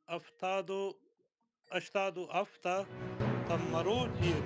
ہفتاد و، ہشتاد و ہفت ءَ تاں مروچی ءَ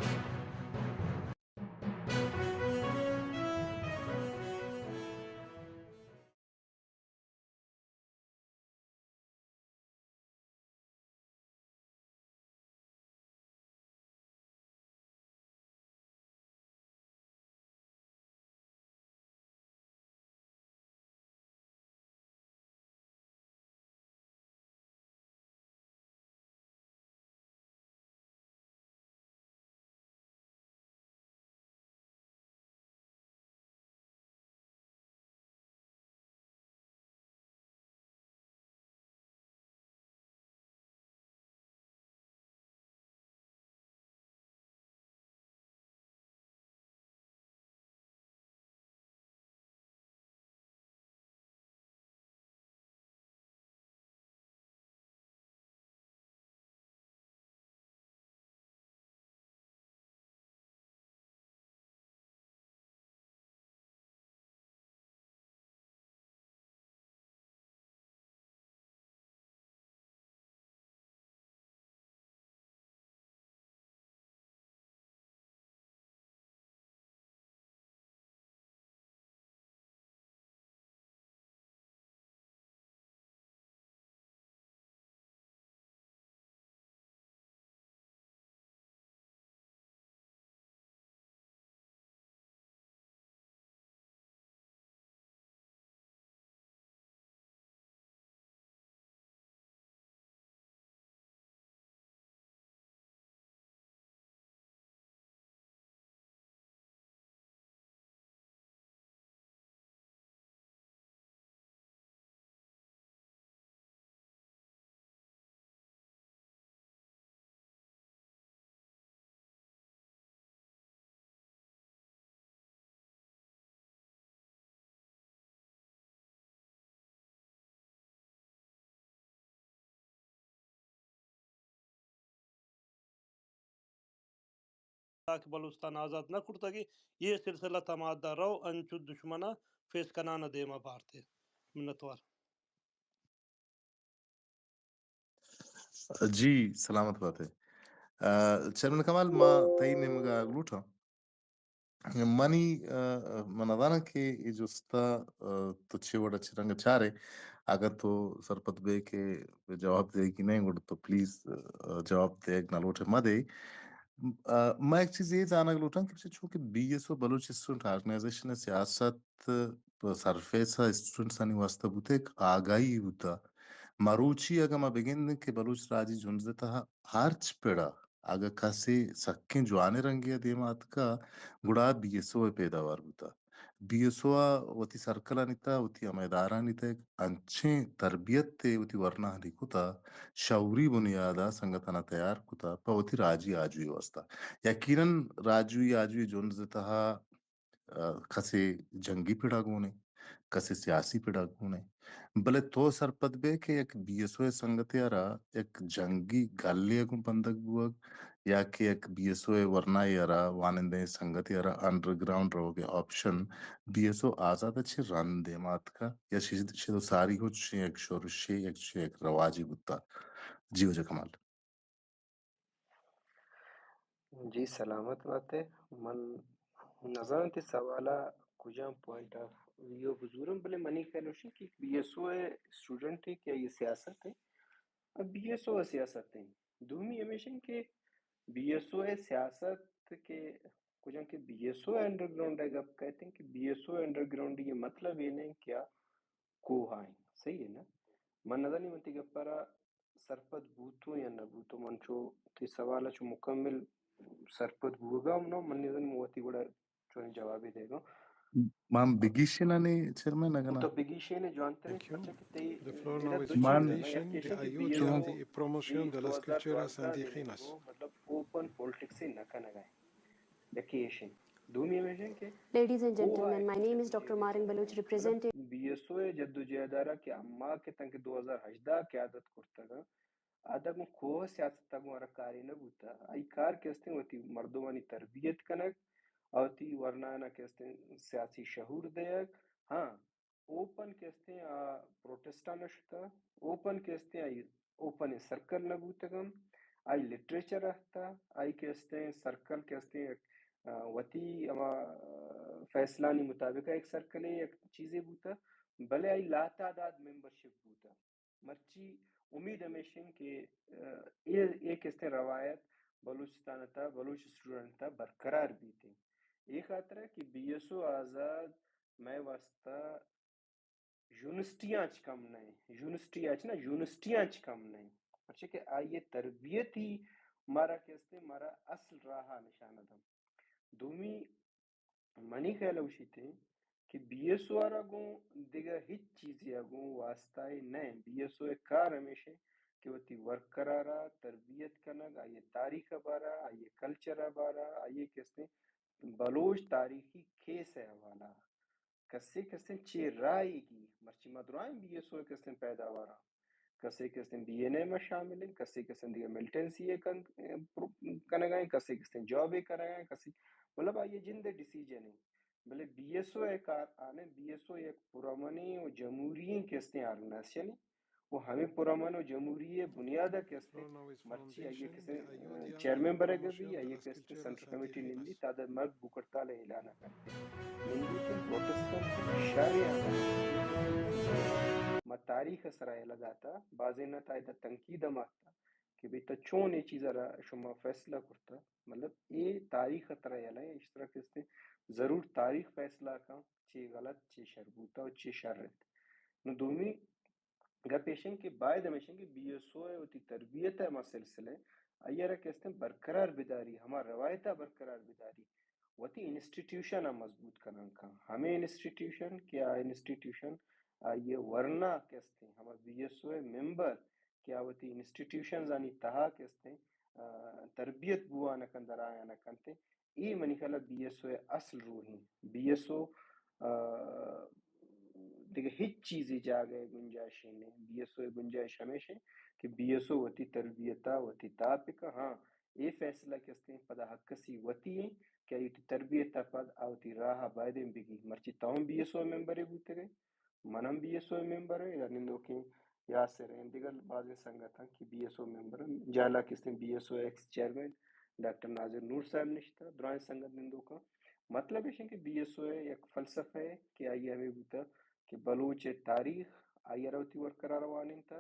تاکہ بلوچستان آزاد نہ کرتگی، یہ سلسلہ تمادا رو انچو دشمنا فیس کنانا دیما بارتے۔ منتوار۔ جی، سلامت باتے۔ آ، چیئرمین کمال، ما تئی نیمگا آگ لوٹاں۔ منی، آ، من نزاناں کہ اے جستا، آ، تو چے وڑا چے رنگ چارے، اگر تو سرپد بے کہ جواب دے کہ نہیں، گڑا تو پلیز، آ، جواب دے، نہ لوٹے مدے۔ آ، ما ایک چیز یہ زانگ لوٹاں کہ چونکہ B S O Baloch student organisation سیاست پہ سرفیس ءَ اسٹوڈنٹسانی واستہ بوتگ، آگاہی بوتگ۔ مروچی اگاں ما بگندیں کہ بلوچ راجی جنز ءِ تہا ہرچ پڑا اگاں کسے سکیں جوانیں رنگے ءَ دیما اتکا، گڑا بی ایس او ءِ پیداوار بوتگ۔ بی ایس او ءَ وتی سرکلانی تہا، وتی ہمہ ادارہانی تہا یک انچیں تربیتے وتی ورناہانی کتگ، شعوری بنیاد ءَ سنگتانا تیار کتگ پہ وتی راجی آجوئی ءِ واستہ۔ یقیناً راجوئی آجوئی جنز ءِ تہا آ، کسے جنگی پڑا گون ایں، کسے سیاسی پڑا گون ایں، بلے تو سرپد بے کہ یک بی ایس او ءِ سنگتے ءَ را یک جنگی گلے ءَ گوں بندگ بوگ، یا کہ یک بی ایس او ءِ ورنائے ءَ را، وانندہیں سنگتے ءَ را انڈر گراؤنڈ روگ ءِ آپشن بی ایس او آزاد ءَ چہ رند دیما اتکا، یا شد، شد و ساری ہو چشیں یک شورشے، یک چشیں یک رواجے بوتا؟ جی واجہ کمال۔ جی، سلامت باتے۔ من نزاناں تئی سوال ءَ کجام پوائنٹ آف ویو بزورم، بلے منی خیال ہوشی کہ بی ایس او ءِ اسٹوڈنٹ ایں کہ آئی سیاست ایں۔ اب بی ایس او ءِ سیاست ایں۔ دومی ہمیش ایں کہ بی ایس او ءِ سیاست کہ کجام کہ be S O under ground ءِ گپ کہتے ہیں کہ be S O under ground یہ مطلب یہ نہیں کیا کوہ آئیں۔ صحیح ہے نا؟ من نزانی من تئی گپ ءَ را سرپد بوتوں یا نہ بوتوں، من چو تئی سوال ءَ چو مکمل سرپد بوگا ہم نہ، من نزانی من وتی گڑا چونیں جوابے دیگا۔ من بگیشینانی چیئرمین اگنا۔ تو بگیشینے جوانتریں، پرچا کہ تئی ادا دو چیز ہیں، یک ایشی کہ بی ایس او تئی پروموشن دے لا اسکرپچر ءَ سندیخی نس۔ مطلب اوپن پولیٹکس نہ کنگا ایں۔ یکے ایش انت۔ دومی ہمیش انت کہ Ladies and gentlemen, my name is Doctor Marang Baloch, representing be S او ءِ جدوجہد ءَ را کہ ہما کہ تنکہ دو ہزار ہژدہ ءَ قیادت کرتگ، آ دگہ گوں کوہ سیاست ءَ گوں را کارے نہ بوتگ۔ آئی کار کہ استیں وتی مردمانی تربیت کنگ، وتی ورنایاں کہ استیں سیاسی شعور دیگ۔ ہاں، اوپن کہ استیں آ پروٹسٹاں نہ شتگ، اوپن کہ استیں آئی اوپن سرکل نہ بوتگ انت۔ آئی لٹریچر ء تہ، آئی کہ استیں سرکل کہ استیں، آ، وتی ہما، آ، فیصلانی مطابق ء یک سرکلے، یک چیزے بوتہ، بلے آئی لاتعداد ممبرشپ بوتہ۔ مرچی امید ہمیش انت کہ، آ، اے، اے کہ استیں روایت بلوچستان ء تہ، بلوچ اسٹوڈنٹ ء تہ برقرار بیت۔ اے خاطر ء کہ بی ایس او آزاد مئے واستہ یونیورسٹیاں چ کم نہ انت، یونیورسٹی ء چ نہ، یونیورسٹیاں چ کم نہ انت، پرچہ کہ آئی ء تربیت ہی مارا کہ استیں، مارا اصل راہ ء نشانہ دنت۔ دومی منی خیال ء گوشیت کہ بی ایس او ء را گوں دگہ ہچ چیزے ء گوں واسطہ ء نہ انت۔ بی ایس او ء کار ہمیش انت کہ وتی ورکر ء را تربیت کنگ، آئی ء تاریخ ء بارہ، آئی ء کلچر ء بارہ، آئی ء کہ استیں بلوچ تاریخی کیس ء حوالہ کسے کسیں چے راہے گی، مرچی ما درائیں بی ایس او کسیں پیداواراں، کسے کسیں بی این ایم ء شامل ہیں، کسے کسیں دیگہ ملٹنسی ء کن-، کنگا ہیں، کسے کسیں جاب ء کنگا ہیں، کسے، مطلب، آئی جند ڈیسیجن ہے۔ بلے بی ایس او ء کار آنے، بی ایس او یک پرامنیں و جمہوری کسیں آرگنائزیشن ہے۔ و ہمے پرامن و جمہوری ء بنیاد ء کہ استیں، مرچی آئی ء کسیں، آ، چیئرمین برگ ء بی، آئی ء کہ استیں سینٹرل کمیٹی نندی، تادا مرگ بھوک ہڑتال ء اعلان ء کنت۔ نندی کہ پروٹسٹنٹ شہری آتا۔ ما تاریخ ء سرا یلہ داتا، بازیں نہ تا ادا تنقید ہم آتا کہ بھئی تا چون اے چیز ء را شما فیصلہ کرتا؟ مطلب، اے تاریخ ء ترا یلہ ہے، اس طرح کہ استیں ضرور تاریخ فیصلہ کن، چے غلط، چے شر بوتا و چے شر انت۔ نو دومی گپ ایش انت کہ باید ہمیش انت کہ بی ایس او ء وتی تربیت ء ہما سلسلہ ء آئی ء را کہ استیں برقرار بداری، ہما روایت ء برقرار بداری، وتی انسٹیٹیوشن ء مضبوط کنان کن۔ ہمے انسٹیٹیوشن کہ آ انسٹیٹیوشن آئی ء ورنا کہ استیں، ہما بی ایس او ء ممبر کہ آ وتی انسٹیٹیوشنز آنی تہا کہ استیں، آ، تربیت بوان کنت، در آیان کنت، اے منی خیال ء بی ایس او ء اصل روح انت۔ بی ایس او، آ، دگہ ہچ چیزے جاگہ ء گنجائش نہ انت۔ بی ایس او ء گنجائش ہمیش انت کہ بی ایس او وتی تربیت ء وتی تاپک ء، ہاں، اے فیصلہ کہ استیں پدا ہر کسی وتی انت کہ آئی وتی تربیت ء پد آ وتی راہ ء بایدیں بگی۔ مرچی تو ہم بی ایس او ء ممبرے بوتگ ئے، من ہم بی ایس او ء ممبر ایں، ادا نندوکیں یاسر ایں، دگہ بازیں سنگت اں کہ بی ایس او ممبر ایں۔ جہلا کہ استیں be S O x chairman doctor ناظر نور صاحب نشتہ، درائیں سنگت نندوکاں۔ مطلب ایش انت کہ بی ایس او ء یک فلسفہ ہے کہ آئی ء ہمے بوتا کہ بلوچ ء تاریخ آئی ء را وتی ورکرا روانینتا،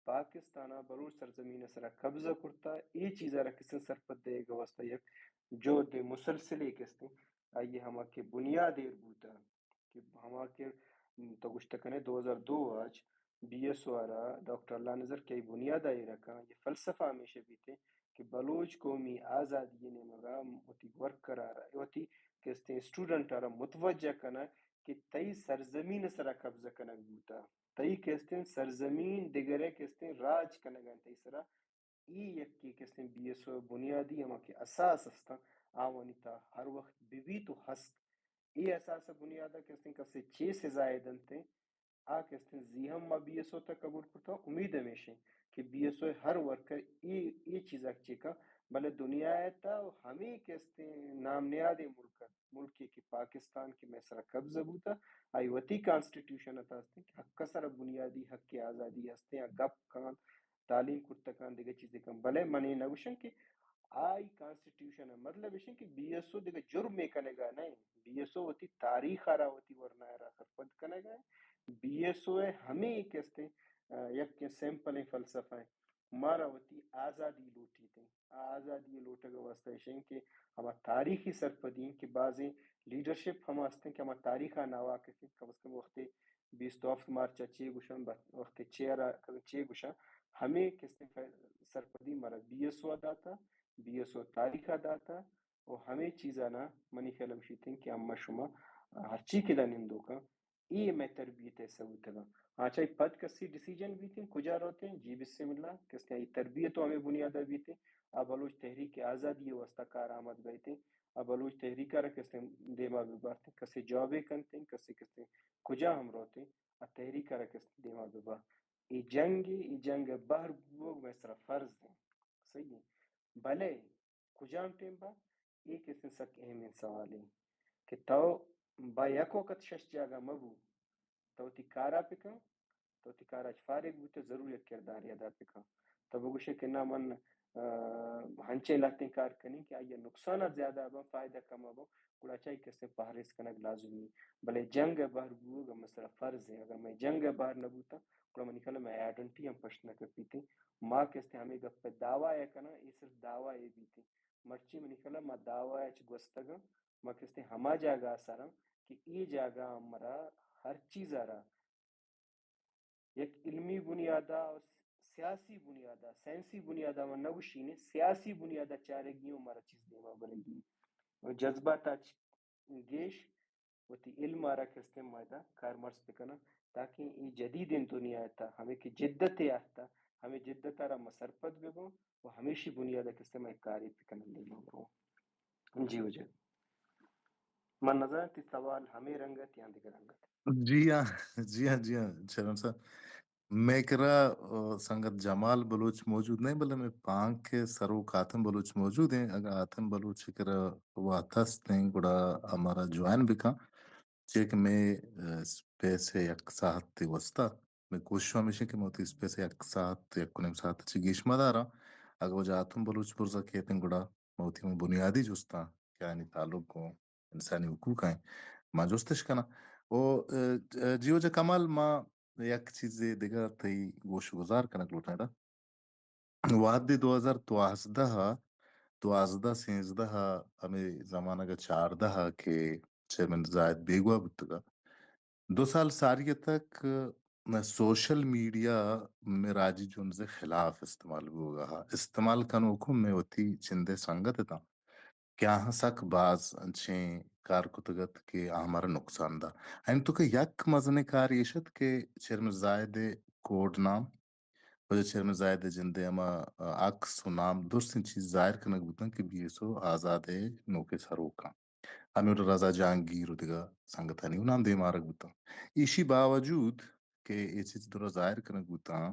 پاکستان ء بلوچ سرزمین ء سرا قبضہ کرتا، اے چیز ء را کسیں سرپد دئیگ ء واستہ یک جہد مسلسلے کہ استیں، آئی ء ہما کہ بنیاد ایر بوتا۔ کہ ہما کہ تو گوشتہ کنے دو ہزار دو ء چ بی ایس او ء را ڈاکٹر اللہ نذر کہ ای بنیاد ء ایر کن، یہ فلسفہ ہمیشہ بیتے کہ بلوچ قومی آزادی ء نیمگ ء وتی ورکر ء را، وتی کہ استیں اسٹوڈنٹ ء را متوجہ کنگ کہ تئی سرزمین ء سرا قبضہ کنگ بوتا، تئی کہ استیں سرزمین دگرے کہ استیں راج کنگ ء تئی سرا، ای یکے کہ استیں بی ایس او بنیادی ہما کہ اساس استاں، آوانی تا ہر وقت ببیت و ہست۔ اے اساس ء بنیاد ء کہ استیں کسے چے سزائے دنت، آ کہ استیں زی ہم ما بی ایس او تا قبول کرتا۔ امید ہمیش انت کہ بی ایس او ہر ورکر اے، اے چیزا چیکا، بلے دنیا ء تا و ہمے کہ استیں نام نیادیں ملک، ملکے کہ پاکستان کہ مئے سرا قبضہ بوتا، آئی وتی کانسٹیٹیوشن ء تا استیں کہ حق ء سرا بنیادی حق آزادی استیں، آ گپ کن، تعلیم کرتہ کن، دگہ چیزے کن، بلے من اے نہ گوشاں کہ آئی کانسٹیٹیوشن ء مطلب ایش انت کہ بی ایس او دگہ جرمے کنگا نہ انت۔ بی ایس او وتی تاریخ ء را وتی ورنا ء را سرپد کنگا انت۔ بی ایس او ء ہمے کہ استیں، آ، یک سمپلیں فلسفہ انت۔ مارا وتی آزادی لوٹیت انت۔ آ آزادی ء لوٹگ ء واستہ ایش انت کہ ہما تاریخی سرپدی انت کہ بازیں لیڈرشپ ہما است انت کہ ہما تاریخ ء ناواقف انت، کم از کم وقتے بیست و ہفت مارچ ء چے گوشاں، وقتے چے ء را چے گوشاں، ہمے کسے سرپدی مارا بی ایس او ء داتا، بی ایس او تاریخ ء داتا، و ہمے چیزانا منی خیال ء گوشیت انت کہ اما شما ہرچی کہ دا نندوکاں، اے مئے تربیت ء حصہ بوتگاں۔ آ چاہے پد کسی ڈیسیژن بیتیں، کجا روتیں، جی بسم اللہ، کسے آئی تربیت و ہمے بنیاد ء بیتیں، آ بلوچ تحریک آزادی ء واستہ کارآمد بیتیں، آ بلوچ تحریک ء را کسے دیما ببارتیں، کسے جابے کنتیں، کسے کسے کجا ہم روتیں، آ تحریک ء را کسے دیما ببا۔ اے جنگ، اے جنگ ء بہر بوگ مئے سرا فرض ایں۔ صحیح ایں۔ بلے کجام ٹیم با؟ اے کسیں سک اہمیں سوالے کہ تو با یک وقت شش جاگہ مبو، تو وتی کارا بکن، تو وتی کارا چ فارغ بوتہ، ضرور یک کردارے ادا بکن۔ تو بگوشے کہ نہ من، آ، ہنچیں لہتیں کار کنیں کہ آئی ء نقصانات زیادہ بن، فائدہ کم بن، گڑا چاہی کسے پہریز کنگ لازمی۔ بلے جنگ ء بہر بوگ ء مسئلہ فرض ہے۔ اگر میں جنگ ء بہر نہ بوتاں، گڑا منی خیال ء میں آئیڈنٹی ہم پشت نہ کپیتیں۔ ما کسے ہمیں گپ ء دعوی ء کناں، اے صرف دعوی ء بیتیں۔ مرچی منی خیال ء ما دعوی ء چہ گوستگاں، ما کسے ہما جاگہ ء سراں کہ اے جاگہ ء مرا ہر چیز ء را یک علمی بنیاد ء و سیاسی بنیاد ء، سائنسی بنیاد ء من نہ گوشین، سیاسی بنیاد ء چارگی و مارا چیز دیما برگی و جذبات ء چ-، گیش وتی علم ء را کستیں ما ادا کارمرز بکناں، تاکہ اے جدیدیں دنیا ء تھا ہمیں کہ جدت ء آتھا، ہمیں جدت ء را ما سرپد بباں و ہمیشی بنیاد ء کستیں ما یک کارے بکناں دیما برواں۔ جی وجہ۔ من نزاناں تئی سوال ہمے رنگ ات یا دگہ رنگ ات۔ جی ہاں، جی ہاں، جی ہاں، چیئرمین صاحب۔ مئے کرا، آ، سنگت جمال بلوچ موجود نہیں، بلے مئے پانک ء سروک حاتم بلوچ موجود ہیں۔ اگر حاتم بلوچ ء کرا وقت است ہیں، گڑا ہمارا جوائن بکن۔ چیئے کہ مئے، آ، اسپیس ء یک ساعت ء واسطہ، مئے کوشش ہمیش انت کہ ما وتی اسپیس ء یک ساعت، یک و نیم ساعت چہ گیش مداراں۔ اگر وجہ حاتم بلوچ برزا کیت ہیں، گڑا ما وتی ہمے بنیادی جستاں کہ آیانی تعلق گوں انسانی حقوق ء ما جستش کناں۔ او، ا، ا، جی وجہ کمال، ما یک چیزے دگہ تئی گوش گزار کنگ لوٹاں ادا۔ وہدے دو ہزار دوازدہ ء، دوازدہ سیزدہ ء، ہمے زمانگ ء چاردہ ء کہ چیئرمین زاہد بیگواہ بوتگ ء، دو سال ساری ء تک سوشل میڈیا مئے راجی جنز ء خلاف استعمال بوگ ء، استعمال کنوک ہم مئے وتی چندے سنگت اتاں کہ آہاں سک باز انچیں کار کتگ ات کہ آ ہمارا نقصان دا۔ اینتو کہ یک مزنیں کار ایش ات کہ چیئرمین زاہد ء کوڈ نام، واجہ چیئرمین زاہد ء جند ء ہما، آ، عکس و نام درستیں چیز ظاہر کنگ بوتاں کہ بی ایس او آزاد ء نوکیں سروکاں۔ ہمے وڑ رضا جہانگیر و دگہ سنگتانی و نام دیم آرگ بوتاں۔ ایشی باوجود کہ اے چیز درا ظاہر کنگ بوتاں،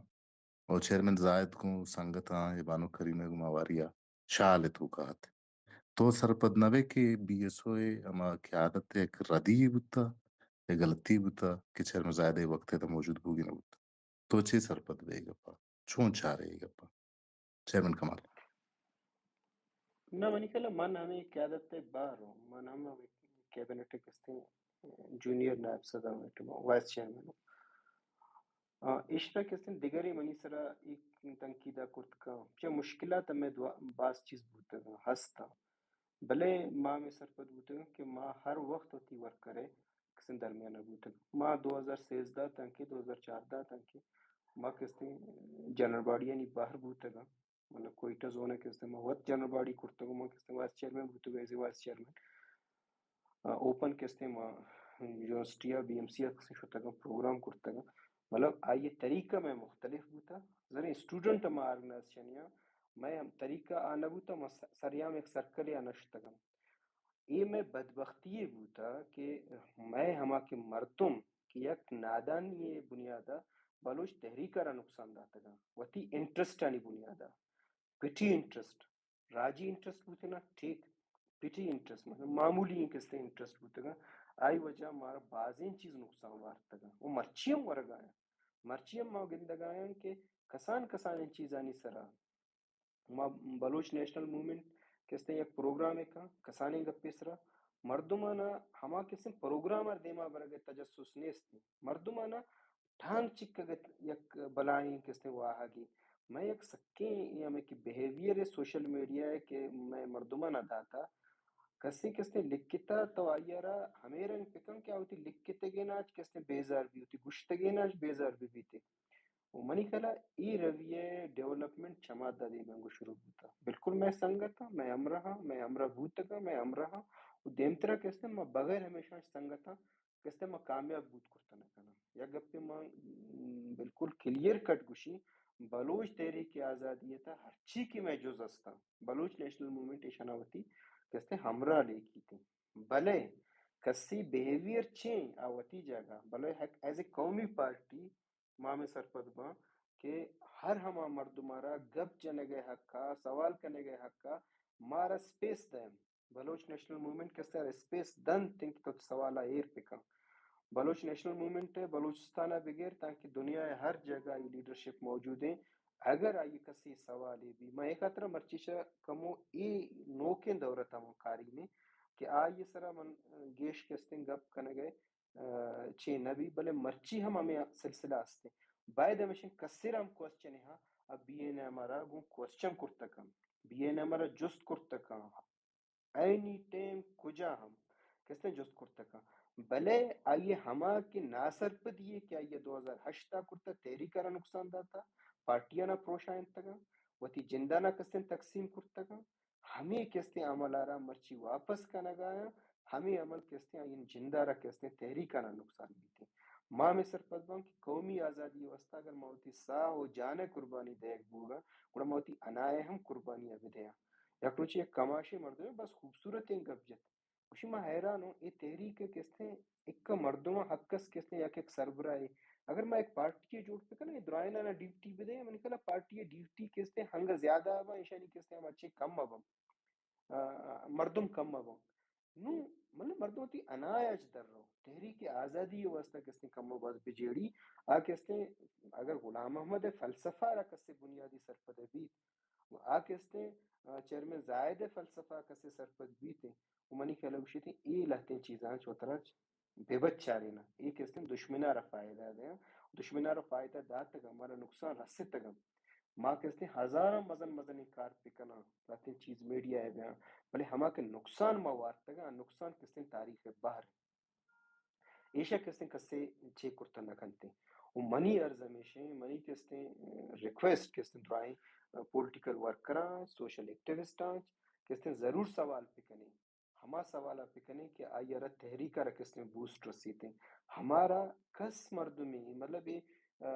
و چیئرمین زاہد گوں سنگتاں یا بانک کریمہ گوں ماہواری ء شال ء توکا ات۔ تو سرپد نہ بئے کہ بی ایس او ء ہما قیادت ء یک ردی یے بوتہ یا غلطی بوتہ کہ چیئرمین زاہد ء وقت ء تہ موجود بوگی نہ بوتہ۔ تو چے سرپد بئے اے گپا؟ چون چارے اے گپا؟ چیئرمین کمال۔ نہ، منی خیال ء من ہمے قیادت ء بہر اوں۔ من ہم ہمے کیبنٹ ء کستیں جونیئر نائب صدر اوں، وائس چیئرمین اوں۔ آ، ایشرا کستیں دگرے منی سرا اے تنقید ء کرت کن۔ چہ مشکلات ہمے دوا-، باز چیز بوتگ ہستاں۔ بلے ما ہمے سرپد بوتگاں کہ ما ہر وخت وتی ورکر ء کسیں درمیان ء بوتگ۔ ما دو ہزار سیزدہ تاں کہ دو ہزار چاردہ تاں کہ ما کستیں جنرل باڈیانی بہر بوتگاں۔ مطلب کوئٹہ زون ء کستیں ما وت جنرل باڈی کرتگ، ما کستیں وائس چیئرمین بوتگ، ایز اے وائس چیئرمین۔ آ، اوپن کستیں ما یونیورسٹی ء بی ایم سی ء کستیں شتگاں پروگرام کرتگاں۔ مطلب آئی ء طریقہ مئے مختلف بوتہ۔ زریں اسٹوڈنٹ ما آرگنائزیشن ء مئے ہم طریقہ آ نہ بوتہ، ما س-، سریام یک سرکلے آ نشتگاں۔ اے مئے بدبختی یے بوتہ کہ مئے ہما کہ مردم کہ یک نادانی بنیاد ء بلوچ تحریک ء را نقصان داتگاں، وتی انٹرسٹانی بنیاد ء، پٹی انٹرسٹ، راجی انٹرسٹ بوتگ نا، ٹھیک، پٹی انٹرسٹ، مطلب معمولی ایں کستیں انٹرسٹ بوتگاں، آئی وجہ مارا بازیں چیز نقصان وارتگاں و مرچی ہم ورگایاں۔ مرچی ہم ما گندگایاں کہ کسان کسانیں چیزانی سرا ما بلوچ نیشنل موومنٹ کستیں یک پروگرامے کن، کسانیں گپے سرا مردمانا ہما کستیں پروگرام ار دیما برگ ء تجسس نیست۔ مردمانا ٹھانگ چکگ ء یک بلاہیں کستیں واہگے۔ مئے یک سکیں اے ہمے کہ بیہیویئر ء سوشل میڈیا ء کہ مئے مردمانا داتا، کسے کستیں لکھتا تو آئی ء را ہمے رنگ پکن کہ آ وتی لکھتگیناچ کستیں بیزار بی، وتی گوشتگیناچ بیزار بہ بیت۔ و منی خیال ء اے رویہ ء ڈیولپمنٹ چما دادے بنگو شروع بوتا۔ بالکل مئے سنگت ء، مئے ہمراہ ء، مئے ہمراہ بوتگ ء، مئے ہمراہ ء و دیمترا کستیں ما بغیر ہمیشاں سنگتاں کستیں ما کامیاب بوت کرتہ نہ کناں۔ یک گپے ما، م، بالکل کلیئر کٹ گوشیں، بلوچ تحریک آزادی ء تہ ہرچی کہ مئے جز ہستاں، بلوچ نیشنل موومنٹ ایشانا وتی کستیں ہمراہ لیکیتیں۔ بلے کسی بیہیویئر چیں آ وتی جاگہ، بلے ایز اے قومی پارٹی ما ہمے سرپد باں کہ ہر ہما مردم ء را گپ جنگ ء حق ء، سوال کنگ ء حق ء مارا اسپیس دئے۔ بلوچ نیشنل موومنٹ کس ء اسپیس دنت انت کہ تو سوال ء ایر بکن۔ بلوچ نیشنل موومنٹ ء بلوچستان ء بگر تانکہ دنیا ء ہر جگہ ای لیڈرشپ موجود ہیں، اگر آئی کسی سوالے بی، من اے خاطر مرچی شہ کمو اے نوکیں دورت ہم کاری نے کہ آئی سرا من گیش کستیں گپ کنگے چے نہ بی، بلے مرچی ہم ہمیں سلسلہ ہستے۔ باید ہمیشہ کسے را ہم کوسچن ہاں، اب بی این ایم را گوں کوسچن کرتکاں، بی این ایم را جست کرتکاں، اینی ٹائم کجا ہم کستیں جست کرتکاں۔ بلے آئی ہما کہ ناسرپدی ہے کہ آئی دو ہزار ہشت تا کرتا، تحریک را نقصان داتا، پارٹیانا پروشائنتگاں، وتی جندانا کستیں تقسیم کرتگاں، ہمے کستیں عمل ء را مرچی واپس کنگ ء آیاں، ہمے عمل کستیں آئی جند ء را کستیں تحریک ء را نقصان بیتیں۔ ما ہمے سرپد باں کہ قومی آزادی ء واستہ اگر ما وتی ساہ و جان ء قربانی دئیگ بوگاں، گڑا ما وتی انائے ہم قربانی ء بدیاں۔ یک روچے یک کماشے مردمے بس خوبصورتیں گپ جت۔ گوشی، ما حیران اوں، اے تحریک ء کستیں اکا مردماں حق است کستیں یک یک سربراہے۔ اگر ما یک پارٹی ء جوڑ بکنیں، اے درائینانا ڈیوٹی بدیں، منی خیالا پارٹی ء ڈیوٹی کستیں ہنگا زیادہ باں، ایشانی کستیں ہم اچے کم باں۔ آ، مردم کم باں۔ نوں، مطلب، مردم وتی انایا چ در رو۔ تحریک آزادی ء واستہ کستیں کم و باز بجیڑی، آ کستیں اگر غلام محمد ء فلسفہ را کسے بنیادی سرپد بیت، آ کستیں، آ، چیئرمین زاہد ء فلسفہ کسے سرپد بیت، و منی خیال ء گوشیت، اے لہتیں چیزاں چو ترا بہ بچاریناں۔ اے کستیں دشمنا را فائدہ دیاں، دشمنا را فائدہ داتگاں، مارا نقصان رستگاں۔ ما کستیں ہزاراں مزن مزنیں کار بکناں، لہتیں چیز میڈیا ء بیاں، بلے ہما کہ نقصان ما وارتگاں، نقصان کستیں تاریخ ء بہر۔ ایشا کستیں کسے چے کرتہ نہ کنتیں۔ و منی عرض ہمیشیں، منی کستیں، ریکویسٹ کستیں درائیں پولیٹیکل ورکراں، سوشل ایکٹیوسٹاں، کستیں ضرور سوال بکنیں۔ ہما سوال ء بکنیں کہ آئی ء را تحریک ء را کستیں بوسٹ رسیتیں۔ ہمارا کس مردمے، مطلب، اے، آ،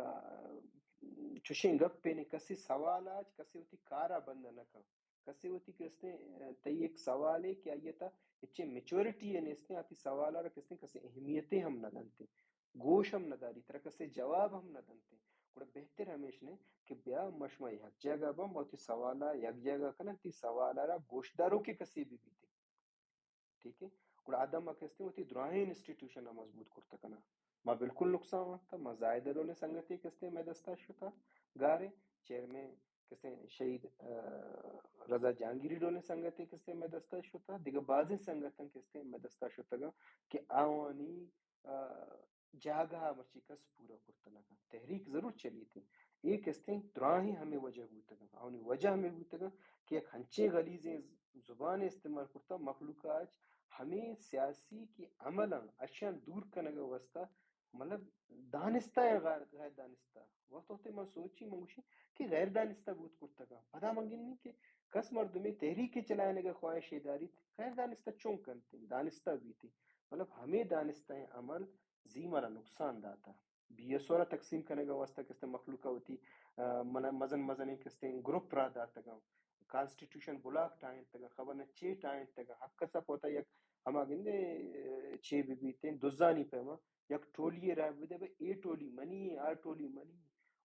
چشیں گپے نے، کسی سوال آج کسی وتی کارا بند نہ کن۔ کسی وتی کستیں، آ، تئی ایک سوالے کہ آئی ء تا اچے میچورٹی ء نیستیں، آتی سوال ء را کستیں کسی اہمیتے ہم نہ دنتے، گوش ہم نہ داری، ترا کسی جواب ہم نہ دنتے۔ گڑا بہتر ہمیش نے کہ بیا ما شما یک جاگہ باں، ما وتی سوال ء یک جاگہ کنن، تی سوال ء را گوشدارو کہ کسی بی بیتے۔ ٹھیک ہے؟ گڑا آ دم ما کستیں وتی دراہیں انسٹیٹیوشن ء مضبوط کرتہ کناں۔ ما بالکل نقصان وانتا، ما زاہد ء ڈولیں سنگتے کستیں مئے دستا شتا، گاریں چیئرمین کستیں شہید، آ، رضا جہانگیری ڈولیں سنگتے کستیں مئے دستا شتا، دگہ بازیں سنگتاں کستیں مئے دستا شتگاں کہ آوانی، آ، جاگہ ء مرچی کس پورا کرتہ نہ کنت۔ تحریک ضرور چلیت۔ اے کستیں دراہیں ہمے وجہ بوتگاں۔ آوانی وجہ ہمے بوتگاں کہ یک ہنچیں غلیظیں زبانے استعمال کرتہ، مخلوق ء اچ ہمے سیاسی کہ عملاں اشیاں دور کنگ ء واستہ، مطلب، دانستہ یا غیر، غیر دانستہ۔ وقت وقت من سوچی، من گوشی کہ غیر دانستہ بوت کرتگاں۔ پدا من گندی کہ کس مردمے تحریک چلائینگ ء خواہشے داریت، غیر دانستہ چون کنت؟ دانستہ بیت۔ مطلب، ہمے دانستہ عمل زی مارا نقصان داتا۔ بی ایس او را تقسیم کنگ ء واستہ کستیں مخلوق ء وتی، آ، من-، مزن مزنیں کستیں گروپ را داتگاں، کانسٹیٹیوشن بلاک ٹائینتگاں، خبر نہ چے ٹائینتگاں، حق کسا پوتا یک ہما گندے، آ، چے بہ بیتیں، دزانی پیما یک ٹولی را بدے، بھئی اے ٹولی منی، آ ٹولی منی۔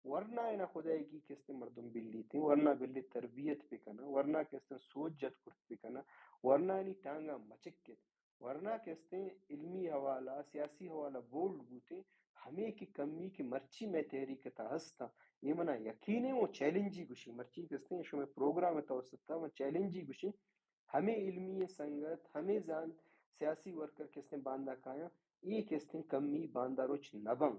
ورنا اینا خدائیگی کستیں مردم بلیتیں، ورنا بلی تربیت بکناں، ورنا کستیں سوچ جت کرت بکناں، ورنا اینی ٹانگا مچک کت۔ ورنا کستیں علمی حوالہ، سیاسی حوالہ بولڈ بوتیں، ہمے کہ کمی کہ مرچی مئے تحریک ء تہا ہستاں، اے منا یقین ہے، وہ چیلنجی گوشی، مرچی کستیں شمئے پروگرام ء توسط ء من چیلنجی گوشی، ہمے علمی سنگت، ہمے زانت سیاسی ورکر کستیں باندا کایاں، اے کستیں کمی باندا روچ نہ بن۔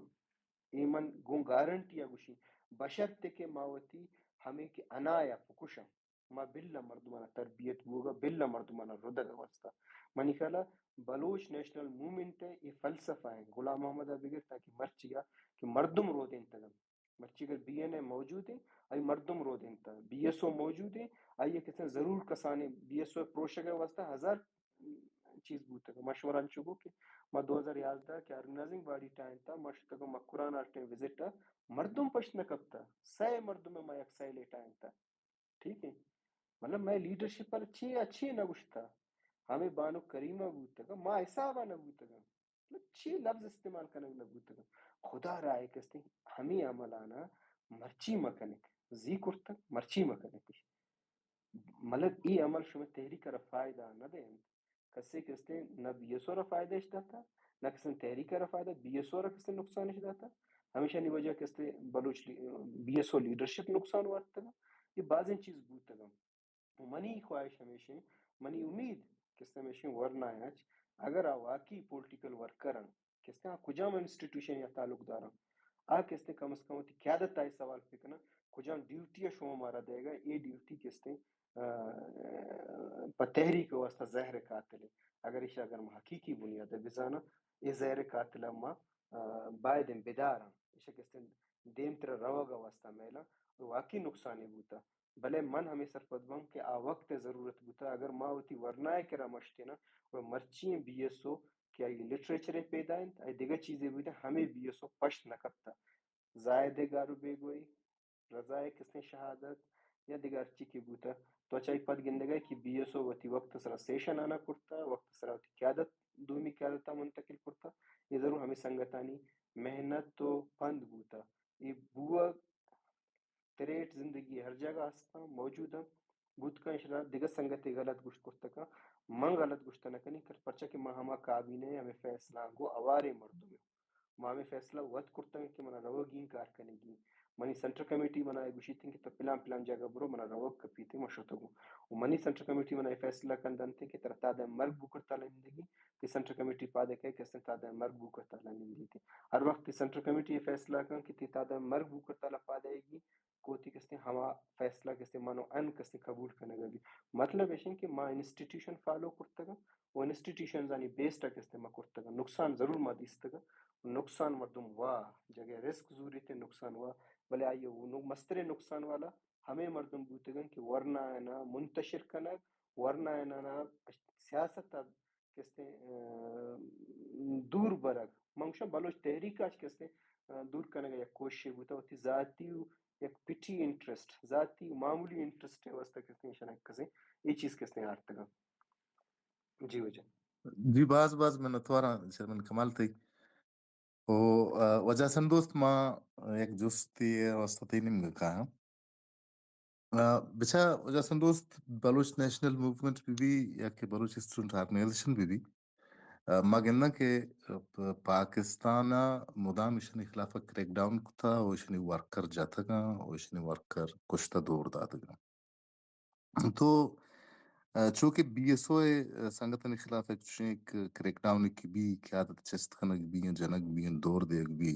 اے من گوں گارنٹی ء گوشی، بشرط کہ ما وتی ہمے کہ انایا پکشاں۔ ما بل ء مردمانا تربیت بوگا، بل ء مردمانا ردگ ء واستہ۔ منی خیال ء بلوچ نیشنل موومنٹ ء اے فلسفہ ہیں، غلام محمد ء بگر تاکہ مرچی ء کہ مردم رودینتگ انت۔ مرچی اگر بی این اے موجود ہیں، آئی مردم رودینتگ، بی ایس او موجود ہیں، آئی کسے ضرور کسانے بی ایس او پروشگ ء واستہ ہزار چیز بوتگ۔ مشورہ انچو بو کہ ما دو ہزار یازدہ کہ آرگنائزنگ باڈی ٹائم تا، ما شتگ مکران آ ٹائم وزٹ ء، مردم پشت نہ کپتا، سئے مردم ما یک سئے لیٹائینتا۔ ٹھیک ہے؟ مطلب، مئے لیڈرشپ ء چے ء چے نہ گوشتہ؟ ہمے بانک کریمہ بوتگ، ما حساب ء نہ بوتگ۔ مطلب، چے لفظ استعمال کنگ نہ بوتگ؟ خدا رائے کستیں ہمے عملانا مرچی مکنک، زی کرتگ، مرچی مکنک۔ مطلب، اے عمل شمئے تحریک ء را فائدہ نہ دینت۔ کسے کستیں نہ بی ایس او را فائدہ اش داتا، نہ کستیں تحریک ء را فائدہ، بی ایس او را کستیں نقصان اش داتا۔ ہمیشانی وجہ کستے بلوچ لی-، بی ایس او لیڈرشپ نقصان وارتگا۔ یہ بازیں چیز بوتگا۔ و منی خواہش ہمیشیں، منی امید کستے ہمیشیں ورنایاں چ، اگر آ واقعی پولیٹیکل ورکر ہیں، کستے آ کجام انسٹیٹیوشن یا تعلق داراں، آ کستے کم از کم وتی قیادت آئی سوال پکناں، کجام ڈیوٹی ہے شما مارا دے گا، یہ ڈیوٹی کستے، آ، پہ تحریک واسطہ زہر قاتل ہے۔ اگر ایشا اگر ما حقیقی بنیاد بزانا، یہ زہر قاتل ما، آ، باید بداراں۔ ایشا کستے دیم تر روگ واسطہ میلا، واقعی نقصانی بوتا۔ بلے من ہمے سرپد باں کہ آ وقت ء ضرورت بوتہ، اگر ما وتی ورنا ء کرا مشتیناں گڑا مرچی ایں بی ایس او کہ آئی لٹریچر ء پیدا انت، آئی دگہ چیزے بوتہ، ہمے بی ایس او پشت نہ کپتہ۔ زاہد ء گار و بیگواہی، رضا ء کسیں شہادت یا دگہ ہرچی کہ بوتہ، تو چائی پد گندگا کہ بی ایس او وتی وقت سرا سیشن آنا کرتہ، وقت سرا وتی قیادت، دومی قیادت ء منتقل کرتہ، یہ ضرور ہمے سنگتانی محنت و پند بوتہ۔ یہ بوگ تریٹ زندگی ہر جگہ ہستاں، موجود انت۔ بوت کن شرا دگہ سنگتے غلط گوشت کرتکاں، من غلط گوشت نہ کنی، کر پرچا کہ ما ہما کابینہ ء ہمے فیصلہ گو اوارے مردم، ما ہمے فیصلہ وت کرتگ کہ منا روگی کار کنگی۔ منی سینٹرل کمیٹی منا گوشیت کہ تو پلان پلان جگہ برو، منا روگ کپیت، ما شتگوں۔ و منی سینٹرل کمیٹی منا فیصلہ کن دنت کہ ترا تا دائم مرگ بوکر تالا نندگی، کہ سینٹرل کمیٹی پادے کئے کہ استیں تا دائم مرگ بوکر تالا نندیت۔ ہر وقت کہ سینٹرل کمیٹی یہ فیصلہ کن کہ تی تا دائم مرگ بوکر تالا پادے گی، کوتی کستیں ہما فیصلہ کستیں منو ان کستیں قبول کنگا بی۔ مطلب ایشیں کہ ما انسٹیٹیوشن فالو کرتگا و انسٹیٹیوشنزانی بیسڈ کستیں ما کرتگا۔ نقصان ضرور ما دیستگا۔ نقصان مردم وا جگہ رسک زوریت، نقصان وا، بلے آئی نو-، مستریں نقصان والا ہمے مردم بوتگن کہ ورنا انا منتشر کنگ، ورنا انا سیاست کستیں، آ، دور برگ۔ من گوشاں بلوچ تحریک اچ کستیں، آ، دور کنگ یک کوششے بوتہ، وتی ذاتی و یک پٹی انٹرسٹ، ذاتی و معمولی انٹرسٹ واسطہ کستیں شنک کسیں اے چیز کستیں آرتگا۔ جی وجہ۔ جی باز باز منتواراں چیئرمین کمال تئی۔ او، آ، وجہ سن دوست ما یک جستی واسطہ تئی نیمگا کایاں۔ آ، بچا وجہ سن دوست، Baloch national movement B B یا کہ Baloch student organization B B, آ، ما گنداں کہ، آ، پ-، پاکستان ء مدام ایشانی خلاف ء کریک ڈاؤن کتا و ایشانی ورکر جتگاں و ایشانی ورکر کشتہ دور داتگاں۔ تو، آ، چونکہ بی ایس او ء سنگتانی خلاف یک چوشیں یک کریک ڈاؤن کہ بی، قیادت چست کنگ بی، جنگ بی، دور دیگ بی،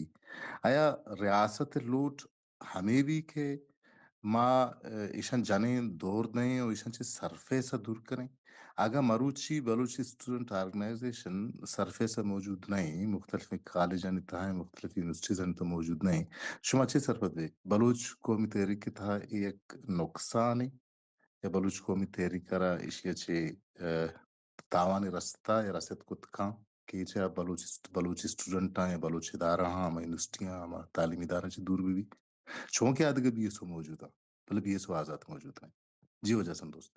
آیا ریاست ء لوٹ ہمے بی کہ ما، آ، ایشان جنیں دور دیں و ایشان چہ سرفیس ء دور کنیں؟ اگاں مروچی بلوچ اسٹوڈنٹ آرگنائزیشن سرفیس ء موجود نہ ایں، مختلف کالجانی تہا ایں، مختلف یونیورسٹیزانی تہا موجود نہ ایں، شما چے سرپد بے؟ بلوچ قومی تحریک ء تہا اے یک نقصانے یا بلوچ قومی تحریک ء را ایشی ء چہ، آ، تاوانے رستا یا رست کت کن کہ چہ بلوچ اسٹ-، بلوچ اسٹوڈنٹاں یا بلوچ ادارہاں، ہما یونیورسٹیاں، ہما تعلیمی ادارہاں چہ دور بہ بی؟ چونکہ آ دگہ بی ایس او موجود آں، بلے بی ایس او آزات موجود نہ۔ جی وجہ سن دوست۔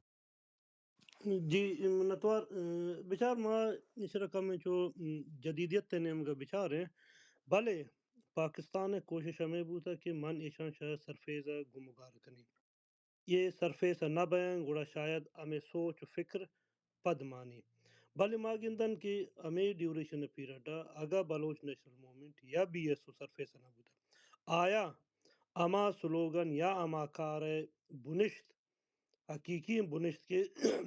جی منتوار، ا، بچار ما ایشرا کم چو، م، جدیدیت ء نیمگا بچاریں، بلے پاکستان ء کوشش ہمے بوتا کہ من ایشاں شہ سرفیز ء گم و گار کنیں۔ یہ سرفیس ء نہ بئیں، گڑا شاید ہمے سوچ و فکر پد مانی۔ بلے ما گندن کہ ہمے ڈیوریشن ء پیریڈ ء اگاں بلوچ نیشنل موومنٹ یا بی ایس او سرفیس ء نہ بوتگ، آیا ہما سلوگن یا ہما کار ء بنشت، حقیقی بنشت کہ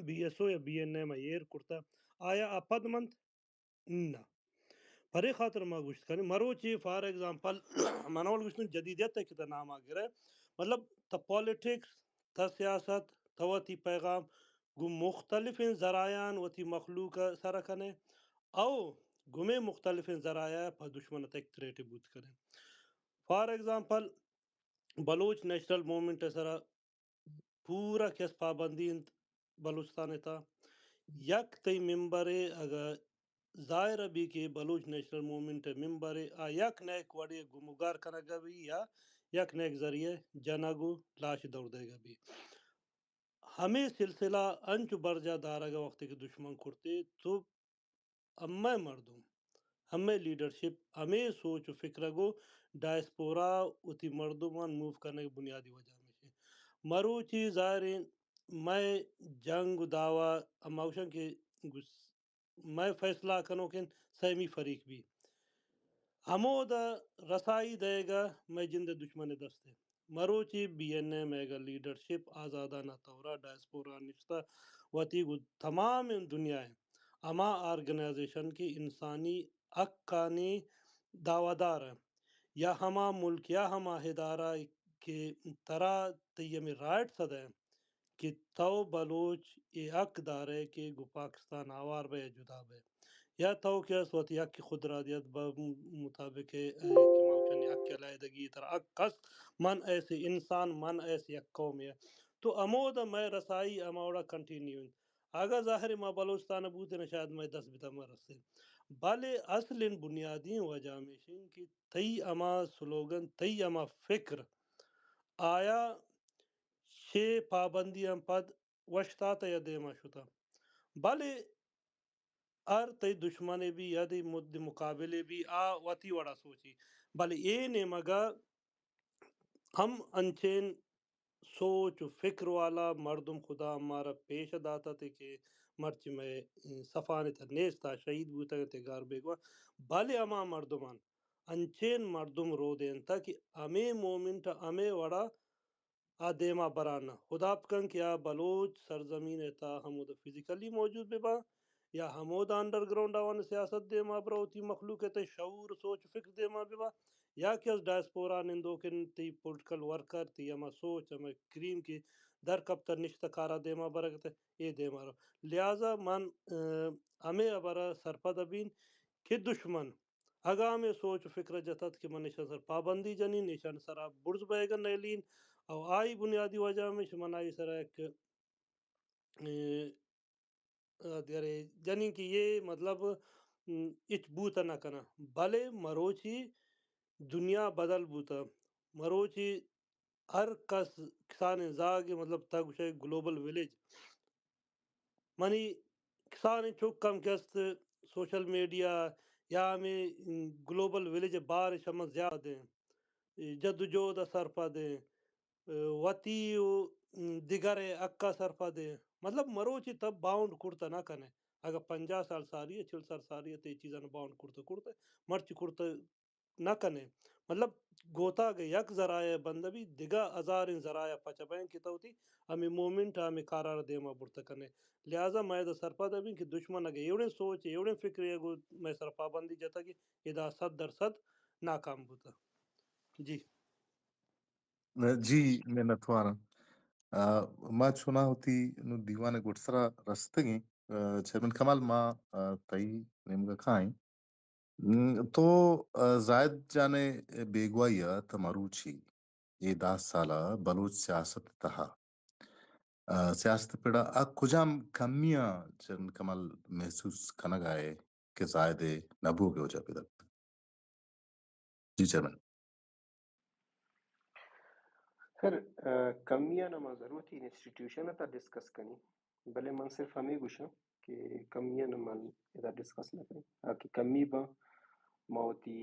بی ایس او یا بی این ایم ء ایر کرتہ، آیا آ پد منت؟ نہ۔ پرے خاطر ما گوشت کنیں، مروچی فار ایگزامپل من اول گوشتن جدیدیت ء کہ تہ نام ء گرئے، مطلب تہ پالیٹکس، تہ سیاست، تہ وتی پیغام گوں مختلفیں ذرائعاں وتی مخلوق ء سر کنئے، او گمے مختلفیں ذرائع ء پہ دشمن ء تک تریٹ بوت کنئے۔ For example Baloch national movement ء سرا پورا کس پابندی انت بلوچستان ء تھا۔ یک تئی ممبرے اگہ ظاہر بی کہ بلوچ نیشنل موومنٹ ء ممبرے، آ یک نیک وڑے گمگار کنگ ء بی یا یک نیک ذریعہ جنگ و لاش دور دیگ ء بی۔ ہمے سلسلہ انچو برجا دارگ ء وقتے کہ دشمن کرتے تو ہمے مردم، ہمے لیڈرشپ، ہمے سوچ و فکر ء گوں ڈائسپورا وتی مردمان موو کنگ بنیادی وجہ ہمیش انت۔ مروچی ظاہر انت مئے جنگ و دعوا ہما گوشن کہ گس-، مئے فیصلہ کنوکیں سیمی فریق بی۔ ہمودا رسائی دئیگا مئے جند ءِ دشمن ءِ دست ءَ۔ مروچی B N A mega leadership آزادانہ طورا ڈائسپورا نشتہ وتی گوں تمام دنیا ءِ ہما آرگنائزیشن کہ انسانی حقانی دعویدار ءِ یا ہما ملک یا ہما ادارہ کہ ترا تئی ہمے رائٹس ءَ دئے کہ تو بلوچ اے حق دارئے کہ گوں پاکستان آوار بئے یا جدا بئے، یا تو کہ است وتی حق خودرادیت بہ مطابق، اے، کہ ما گوشن حق علیحدگی ترا حق است، من ایسے انسان، من ایسے یک قومے۔ تو ہمودا مئے رسائی ہما وڑا کنٹینیو انت۔ اگاں ظاہر ما بلوچستان بوتیں، شاید مئے دست بتا ما رسیں۔ بلے اصل بنیادی وجہ ہمیش انت کہ تئی ہما سلوگن، تئی ہما فکر، آیا چے پابندی ہم پد وشتاتہ یا دیما شتہ۔ بلے ہر تئی دشمنے بی یا تئی مد مقابلے بی، آ وتی وڑا سوچی۔ بلے اے نیمگا ہم انچین سوچ و فکر والا مردم خدا مارا پیش داتہ تے کہ مرچی مئے صفانی تہ نیست، آ شہید بوتگ تے گار بیگواہ۔ بلے ہما مردمان انچین مردم رودینتہ کہ ہمے مومنٹ ہمے وڑا آ دیما بران نہ۔ خدا بکن کہ آ بلوچ سرزمین ءِ تہا ہمودا فزیکلی موجود بہ باں یا ہمودا انڈرگراؤنڈ آوان سیاست دیما برو، وتی مخلوق ءِ تہ شعور، سوچ، فکر دیما بہ باں، یا کہ از ڈائسپورا نندوکن تئی پولیٹیکل ورکر، تئی ہما سوچ، ہما کریم کہ در کپتہ نشتہ کارا دیما برگ تہ اے دیما رو۔ لہذا من، ا، ہمے ہبرا سرپد بین کہ دشمن اگاں ہمے سوچ و فکر ءَ جتت کہ من ایشان سر پابندی جنین، ایشان سرا برز بئیگ ءَ نیلین، او آئی بنیادی وجہ ہمیش من آئی سرا یک، اے، ادگرے جنین کہ یہ مطلب، م، ہچ بوت نہ کناں۔ بلے مروچی دنیا بدل بوتہ۔ مروچی ہر کس کسانیں زاگے، مطلب، تہ گوشئے گلوبل ویلیج۔ منی کسانیں چک ہم کہ است سوشل میڈیا یا ہمے گلوبل ویلیج ءِ بار اش ہم زیادہ ایں، جد و جہد ءَ سرپد ایں، وتی و دگر ءِ حق ءَ سرپد ایں۔ مطلب، مروچی تہ باؤنڈ کرتہ نہ کنئے۔ اگہ پنجاہ سال ساری ءَ، چل سال ساری ءَ، تہ اے چیزاں باؤنڈ کرتہ کرتہ، مرچی کرتہ نہ کنئے۔ مطلب، گوتاگ ءِ یک ذرائع بند بی، دگہ ہزاریں ذرائع پچ بئیں کہ تو وتی ہمے مومنٹ ءَ ہمے کارا را دیما برتہ کنئے۔ لہذا ما ادا سرپد بیں کہ دشمن اگہ ایوڑیں سوچ، ایوڑیں فکرے گوں مئے سرا پابندی جتگ، ادا صد درصد ناکام بوتہ۔ جی۔ جی، منتواراں۔ آ، ما چوناہا وتی نوں دیوان ءِ گڈسرا رستگیں۔ آ، چیئرمین کمال، ما، آ، تئی نیمگا کائیں۔ م، تو، آ، زاہد جان ءِ بیگواہی ءَ تہ مروچی اے دہ سال ءَ بلوچ سیاست ءِ تہا، آ، سیاست ءِ پڑا آ کجام کمیاں چیئرمین کمال محسوس کنگا ئے کہ زاہد ءِ نہ بوگ ءِ وجہ پیداک؟ جی چیئرمین۔ خیر، آ، کمیاں ما ضرورت انسٹیٹیوشن ءِ تہا ڈسکس کنیں، بلے من صرف ہمے گوشاں کہ کمیاں من ادا ڈسکس نہ کنیں۔ آ کہ کمی باں، ما وتی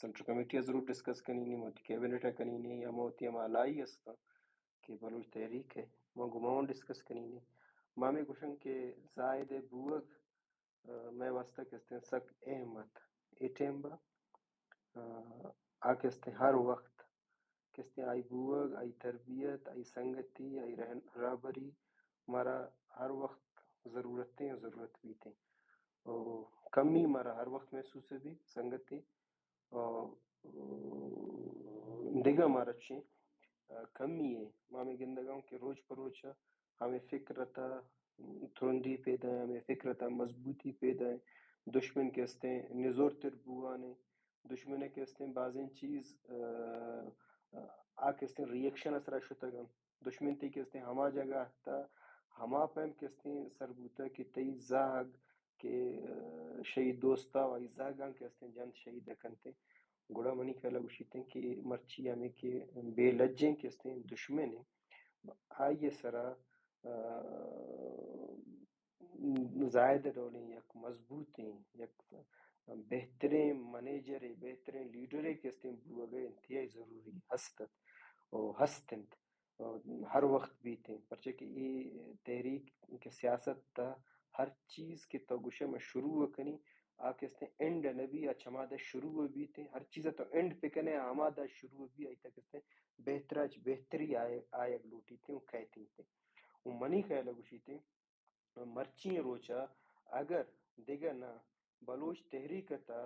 سینٹرل کمیٹی ءَ ضرور ڈسکس کنیں، ما وتی کیبنٹ ءَ کنیں، یا ما وتی ہما الائی استاں کہ بلوچ تحریک ءِ، ما گوں آواں ڈسکس کنیں۔ ما ہمے گوشاں کہ زاہد ءِ بوگ، آ، مئے واستہ کہ استیں سک اہم ات۔ اے ٹائم با، آ، آ کہ استیں ہر وقت کہ استیں آئی بوگ، آئی تربیت، آئی سنگتی، آئی رہن-، رہبری مارا ہر وقت ضرورت ایں، ضرورت بیت ایں۔ او کمی مارا ہر وقت محسوس بی سنگتی۔ او دگہ مارا چیں، آ، کمی ایں۔ ما ہمے گندگا اوں کہ روچ پہ روچ ہمے فکر ءِ تہا ترندی پیدا ایں، ہمے فکر ءِ تہا مضبوطی پیدا ایں۔ دشمن کہ استیں نزورتر بوان ایں، دشمن ءِ کہ استیں بازیں چیز، آ، آ کہ استیں ری ایکشن ءِ سرا شتگ انت۔ دشمن تئی کہ استیں ہما جاگہ ءَ تہ ہما پیم کہ استیں سر بوتہ کہ تئی زہگ کہ، آ، شہید دوستا و آئی زہگاں کہ استیں جنت شہید ءَ کنت۔ گڑا منی خیال ءَ گوشیت کہ مرچی ہمے کہ بے لجیں کہ استیں دشمن ایں، آئی ءِ سرا، آ، زاہد ءِ ڈولیں یک مضبوطیں، یک بہتریں منیجرے، بہتریں لیڈرے کہ استیں بوگ ءِ انتہائی ضروری ہست ات و ہست انت۔ ہر وقت بیت ایں، پرچہ کہ اے تحریک کہ سیاست ءِ تہا ہر چیز کہ تو گوشئے من شروع کنیں، آ کستیں اینڈ نہ بی، آ چمادا شروع بیتیں۔ ہر چیزا تو اینڈ پہ کنے، ہمادا شروع بی، آئی تا کستیں بہترا چ بہتری آئے، آیگ لوٹیتیں و کئیتیں۔ و منی خیال گوشیتیں، مرچی روچا اگر دگہ نہ بلوچ تحریک تا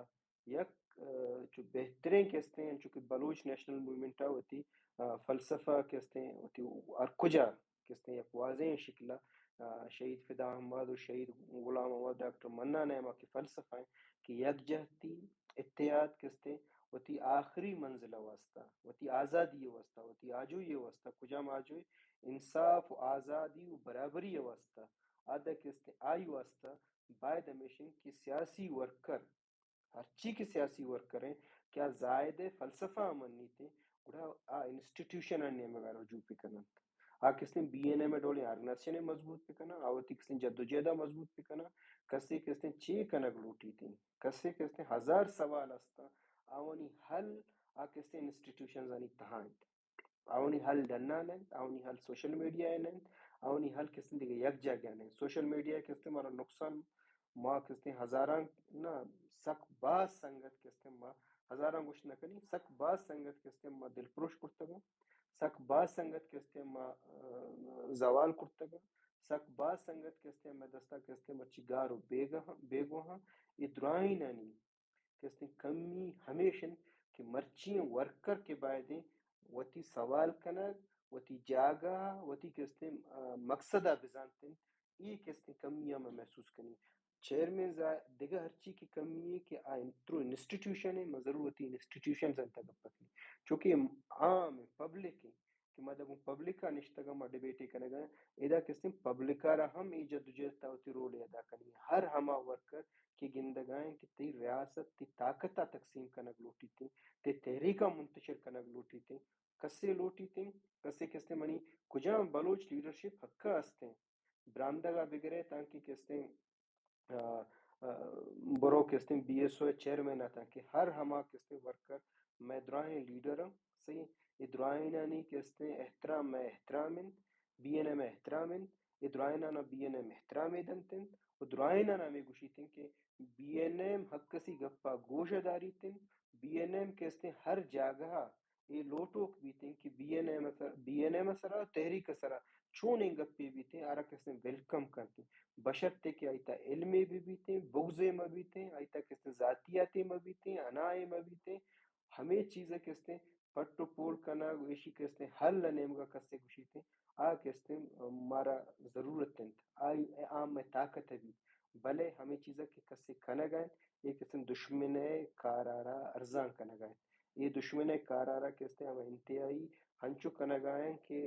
یک، آ، چو بہتریں کستیں، چونکہ بلوچ نیشنل موومنٹ ء وتی، آ، فلسفہ کستیں، وتی ہر کجا کستیں یک واضحیں شکل ء، آ، شہید فدا احمد و شہید غلام احمد، ڈاکٹر منا نعیمہ کہ فلسفہ ہیں کہ یکجہتی، اتحاد کستیں وتی آخری منزل ء واسطہ، وتی آزادی ء واسطہ، وتی آجوئی ء واسطہ، کجام آجوئی؟ انصاف و آزادی و برابری ء واسطہ، آ دہ کستیں آئی واسطہ باید ہمیشن کہ سیاسی ورکر، ہرچی کہ سیاسی ورکر ہیں، کہ آ زاہد ء فلسفہ ء منیت، گڑا آ انسٹیٹیوشن ء نیمگ ء رجوع بکننت۔ آ کستیں بی این ایم ء ڈولیں آرگنائزیشن ء مضبوط بکناں، آ وتی کستیں جدوجہد ء مضبوط بکناں، کسے کستیں چے کنگ لوٹیتیں، کسے کستیں ہزار سوال استاں، آوانی حل آ کستیں انسٹیٹیوشنز آنی تہا انت۔ آوانی حل ڈنان انت، آوانی حل سوشل میڈیا ء انت، آوانی حل کستیں دگہ یک جاگہ ء انت۔ سوشل میڈیا ء کستیں مارا نقصان، ما کستیں ہزاراں، نہ، سک باز سنگت کستیں ما ہزاراں گوشت نہ کنی، سک باز سنگت کستیں ما دلپروش کرتگاں، سک باز سنگت کستیں ما، آ، زوال کرتگاں، سک باز سنگت کستیں ما دستا کستیں مرچی گار و بیگواہ، بیگواہ۔ اے درائینانی کستیں کمی ہمیش انت کہ مرچی ورکر کہ بایدیں وتی سوال کنگ، وتی جاگہ، وتی کستیں، آ، مقصد ء بزانت انت، اے کستیں کمی ء من محسوس کنی۔ چیئرمین زا-، دگہ ہرچی کہ کمی ہے کہ آ ان-، ترو انسٹیٹیوشن ہے، من ضرور وتی انسٹیٹیوشن زنتا گپ کنی۔ چونکہ عام پبلک ہے کہ ما دگوں پبلک ء نشتگاں، ما ڈیبیٹے کنگا، ادا کستیں پبلک ء را ہم اے جدوجہد ء وتی رول ادا کنی۔ ہر ہما ورکر کہ گندگائیں کہ تئی ریاست تئی طاقت ء تقسیم کنگ لوٹیتیں، تئی تحریک ء منتشر کنگ لوٹیتیں، کسے لوٹیتیں، کسے کستیں منی کجام بلوچ لیڈرشپ حق ء استیں، برامدگ ء بگرے تانکہ کستیں، آ، آ، برو کستیں بی ایس او ء چیئرمین ء تانکہ ہر ہما کستیں ورکر مئے دراہیں لیڈر ہیں، صحیح، اے دراہینانی کستیں احترام مئے احترام انت، بی این ایم احترام انت، اے دراہینانا بی این ایم احترام دنت انت و دراہینانا ہمیں گوشیت انت کہ بی این ایم حق کسی گپا گوش داریت انت، بی این ایم کستیں ہر جاگہ اے لوٹوک بیتیں کہ بی این ایم ء سر-، بی این ایم ء سرا، تحریک ء سرا چونیں گپے بیتیں، آرا کستیں ویلکم کنتیں۔ بشرطے کہ آئی تا علمے بہ بیتیں، بغضے مہ بیتیں، آئی تا کستیں ذاتیاتے مہ بیتیں، انائے مہ بیتیں، ہمے چیز ء کستیں پٹ و پول کنگ و ایشی کستیں حل ء نیمگا کسے گوشیتیں، آ کستیں مارا ضرورت انت، آئی عام طاقت ء بیت۔ بلے ہمے چیز ء کہ کسے کنگ ء انت، اے کستیں دشمن ء کارارا ارزان کنگ ء انت۔ اے دشمن ء کارارا کستیں ہما انتہائی ہنچو کنگا انت کہ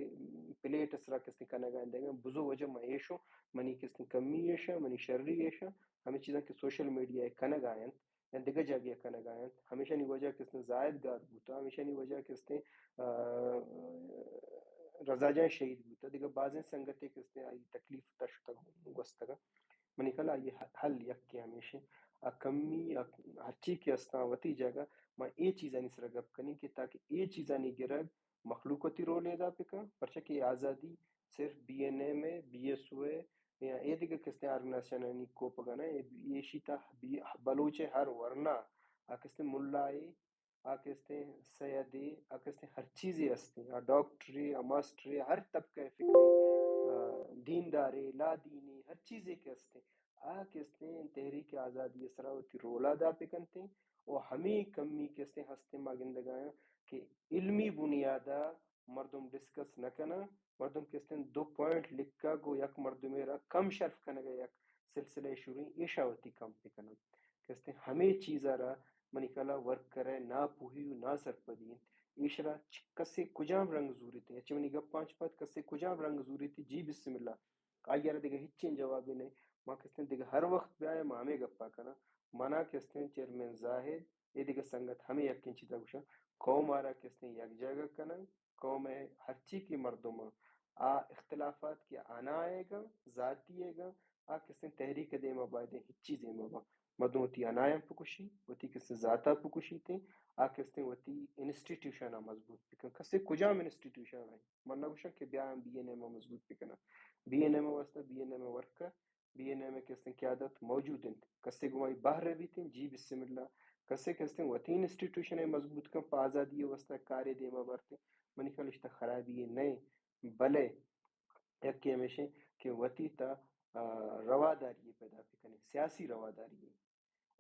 پلیٹ ء سرا کستیں کنگا انت، دگہ بزو وجہ من ایشوں، منی کستیں کمی ایشاں، منی شری ایشاں، ہمے چیزاں کہ سوشل میڈیا ء کنگا انت یا دگہ جاگہ ء کنگا انت، ہمیشانی وجہ کستیں زاہد گار بوتا، ہمیشانی وجہ کستیں، آ، رضا جان شہید بوتا، دگہ بازیں سنگتے کستیں آئی تکلیف تا شتگ گوستگا۔ منی خیال آئی حل یکے ہمیش انت۔ آ کمی، آ ہرچی کہ استاں وتی جاگہ، ما اے چیزانی سرا گپ کنیں کہ تاکہ اے چیزانی گرگ مخلوق وتی رول ادا بکن، پرچا کہ آزادی صرف بی این ایم ء، بی ایس او ء یا اے دگہ کستیں آرگنائزیشنانی کوپگا نہ، اے، ایشی تا بی-، بلوچ ء ہر ورنا آ کستیں ملا ء، آ کستیں سید ء، آ کستیں ہر چیزے ہستیں، آ ڈاکٹرے، آ ماسٹرے، ہر طبقہ فکرے، آ، دیندارے، لادینے، ہر چیزے کہ ہستیں، آ کستیں تحریک آزادی سرا وتی رول ادا بکنتیں و ہمے کمی کستیں ہستیں ما گندگایاں کہ علمی بنیادا مردم ڈسکس نہ کناں، مردم کستیں دو پوائنٹ لکھگ و یک مردمے را کم شرف کنگ ء یک سلسلہ شروع ایں، ایشا وتی کم بکناں۔ کستیں ہمے چیز ء را منی خیالا ورکر ء ناپوہی و ناسرپدی انت، ایشرا چ-، کسے کجام رنگ زوریت، اچ منی گپاں چ پد کسے کجام رنگ زوریت، جی بسم اللہ، آئی ء را دگہ ہچیں جوابے نہ۔ ما کستیں دگہ ہر وقت بیائیں، ما ہمے گپا کناں۔ منا کستیں چیئرمین زاہد، اے دگہ سنگت ہمے یکیں چیزا گوشاں، قوم آرا کستیں یک جاگہ کنن، قوم ء ہرچی کہ مردم آ اختلافات کہ انائیگاں، ذاتی ایگاں، آ کستیں تحریک دیما بایدیں ہچی دیما با۔ مردم وتی انایاں بکشی، وتی کستیں ذاتا بکشیتیں، آ کستیں وتی انسٹیٹیوشن ء مضبوط بکن۔ کسے کجام انسٹیٹیوشن ء، من نہ گوشاں کہ بیا بی این ایم ء مضبوط بکناں۔ بی این ایم ء واسطہ بی این ایم ء ورکر بی این ایم ءِ کہ استیں قیادت موجود انت، کسے گوں آئی بہر بیتیں، جی بسم اللہ، کسے کہ استیں وتی انسٹیٹیوشن ءَ مضبوط کن، پہ آزادی ءِ واستہ کارے دیما برتیں، منی خیال اشتا خرابی یے نہ، بلے یکے ہمیش انت کہ وتی تہ، آ، رواداری یے پیدا بکنیں، سیاسی رواداری یے۔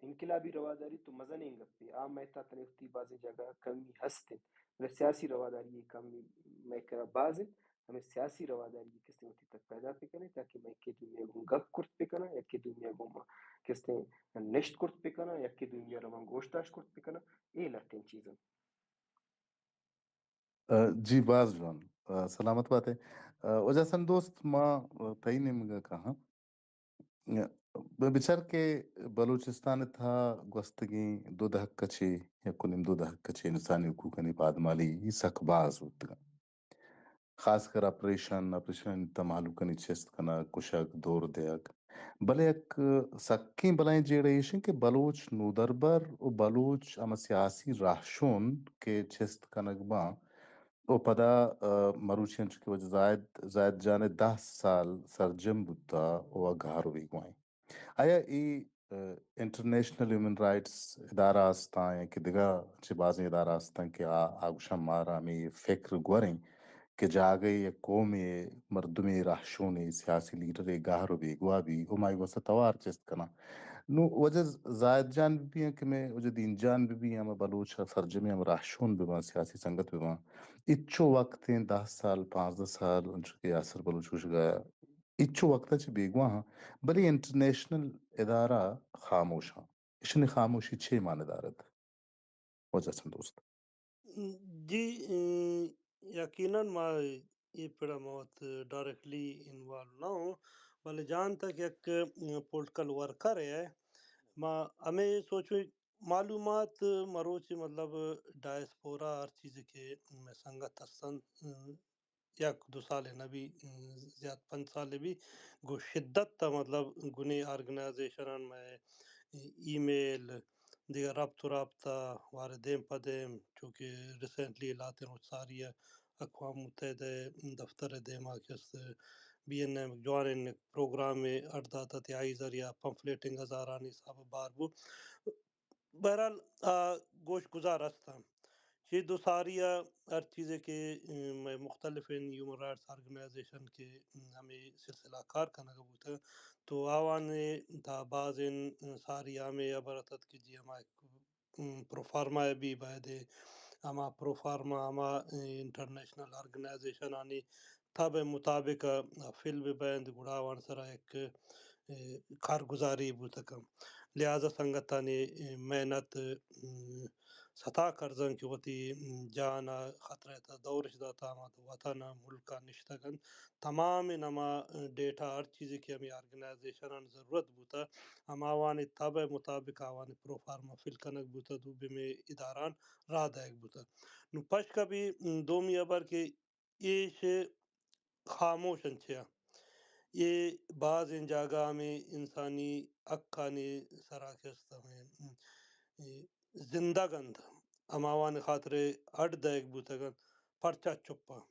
انقلابی رواداری تو مزنیں گپے، آ مئے تہ تنے وتی بازیں جاگہ کمی ہست انت، بلے سیاسی رواداری یے کمی مئے کرا باز انت۔ ہمے سیاسی رواداری یے کسے وتی تہ پیدا بکنیں تاکہ مئے یکے دومی ءَ گوں گپ کرت بکناں، یکے دومی ءَ گوں ما کسے نشت کرت بکناں، یکے دومی ءَ را ما گوشداشت کرت بکناں، اے لہتیں چیز انت۔ ء، جی، باز جوان۔ ء، سلامت بات ئے۔ ء، واجہ حسن دوست، ما، ء، تئی نیمگ ء کاہاں۔ ء، بہ بچار کہ بلوچستان ء تھا گوستگیں دو دہک ء چے، یک و نیم دو دہک ء چے انسانی حقوقانی پادمالی سک باز بوتگ۔ خاص کر آپریشن، آپریشن تھا مہلوکانی چست کنگ، کشگ، دور دیگ۔ بلے یک سکیں بلائیں جیڑہ ایش انت کہ بلوچ نودربر و بلوچ ہما سیاسی راہشون کہ چست کنگ باں و پدا، ء، مروچی انچو کہ واجہ زاہد، زاہد جان ء دہ سال سرجم بوتا و آ گار و بیگواہ انت۔ آیا اے، ء، انٹرنیشنل ہیومن رائٹس ادارہ ہستاں یا کہ دگہ چہ بازیں ادارہ ہستاں کہ آ، آ گوشاں مارا ہمے فکر گوریں کہ جاگہے یک قومے مردمے راہشونے سیاسی لیڈرے گہر و بیگواہ بی و ما آئی واستہ توار چست کناں۔ نوں واجہ زاہد جان بہ بیاں کہ مئے واجہ دین جان بہ بیاں، ہما بلوچ سرجمیں ہما راہشون بہ باں، سیاسی سنگت بہ باں، ہچو وقتیں دہ سال، پانزدہ سال، انچو کہ یاسر بلوچ گوشگا، ہچو وقت ء چہ بیگواہ آں، بلے انٹرنیشنل ادارہ خاموش آں۔ اشانی خاموشی چے معنی دارت؟ واجہ حسن دوست۔ جی، ام، یقیناً ما اے پڑا ما وت ڈائریکٹلی انوالو نہ ہوں، بلے جان تک یک، ام، پولیٹیکل ورکر ہے، ما ہمیں سوچو معلومات مروچی مطلب ڈائسپورا ہر چیز کہ میں سنگت ہستن، ام، یک دو سال نہ بی، زیات پنچ سال بی، گوں شدت تا مطلب گنی آرگنائزیشن آن میں ای میل، دیگر ربط و رابطہ وارے دیم پہ دیم، چونکہ ریسنٹلی لاتیں روچ ساری اقوام متحدہ دفتر دیما کہ است بی این ایم جوانیں پروگرام اڈ داتا تے آئی ذریعہ پمفلیٹنگ ہزارانی حساب بار بو۔ بہرحال، آ، گوش گزار ہستاں۔ چہ دو ساری ء ہر چیزے کہ، ام، مئے مختلفیں ہیومن رائٹس آرگنائزیشن کہ، ام، ہمے سلسلہ کار کنگ بوتگ، تو آوان تا بازیں ساری ہمے ہبر اتت کہ جی ہما ایک، ام، پروفارما بی باید ہما پروفارما ہما، ام، انٹرنیشنل آرگنائزیشن آنی تب ء مطابق ء فل بہ بینت، گڑا آوان سرا یک، ء، کارگزاری بوت کنت۔ لہذا سنگتانی، ء، محنت، ء، ستا کرزن کہ وتی، ء، جان ء خطرہ ء تہ دورش داتا، ہما وطن ء ملک ء نشتگ انت۔ تمام ہما ڈیٹا ہر چیزے کہ ہمے آرگنائزیشن آن ضرورت بوتہ، ہما آوانی تب ء مطابق آوانی پروفارما فل کنگ بوتہ، دومی اداران راہ دئیگ بوتہ۔ نوں پشکا بی، ء، دومی ہبر کہ ایش خاموش انت چیا؟ اے بازیں جاگہ ہمے انسانی حقانی سرا کہ است ہمے، اے زندگ انت، ہماوانی خاطر اڈ دئیگ بوتگ انت، پرچا چپ انت؟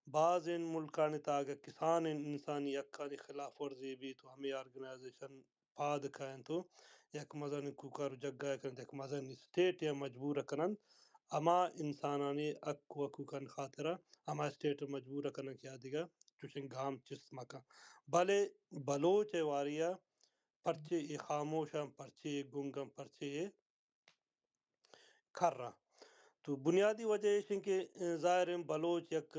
بازیں ملکانی تہا اگہ کسانیں انسانی حقانی خلاف ورزی بیت و ہمے آرگنائزیشن پاد کاینت و یک مزنیں کوکار و جگہ کنت، یک مزنیں اسٹیٹ یا مجبور کننت، ہما انسانانی حق و حقوقانی خاطرا ہما اسٹیٹ مجبور کننت کہ آ دگہ چوشیں گام چست مکن۔ بلے بلوچ ء واری ء پرچے اے خاموش انت، پرچے اے گنگ انت، پرچے اے کر انت؟ تو بنیادی وجہ ایش انت کہ ظاہر انت بلوچ یک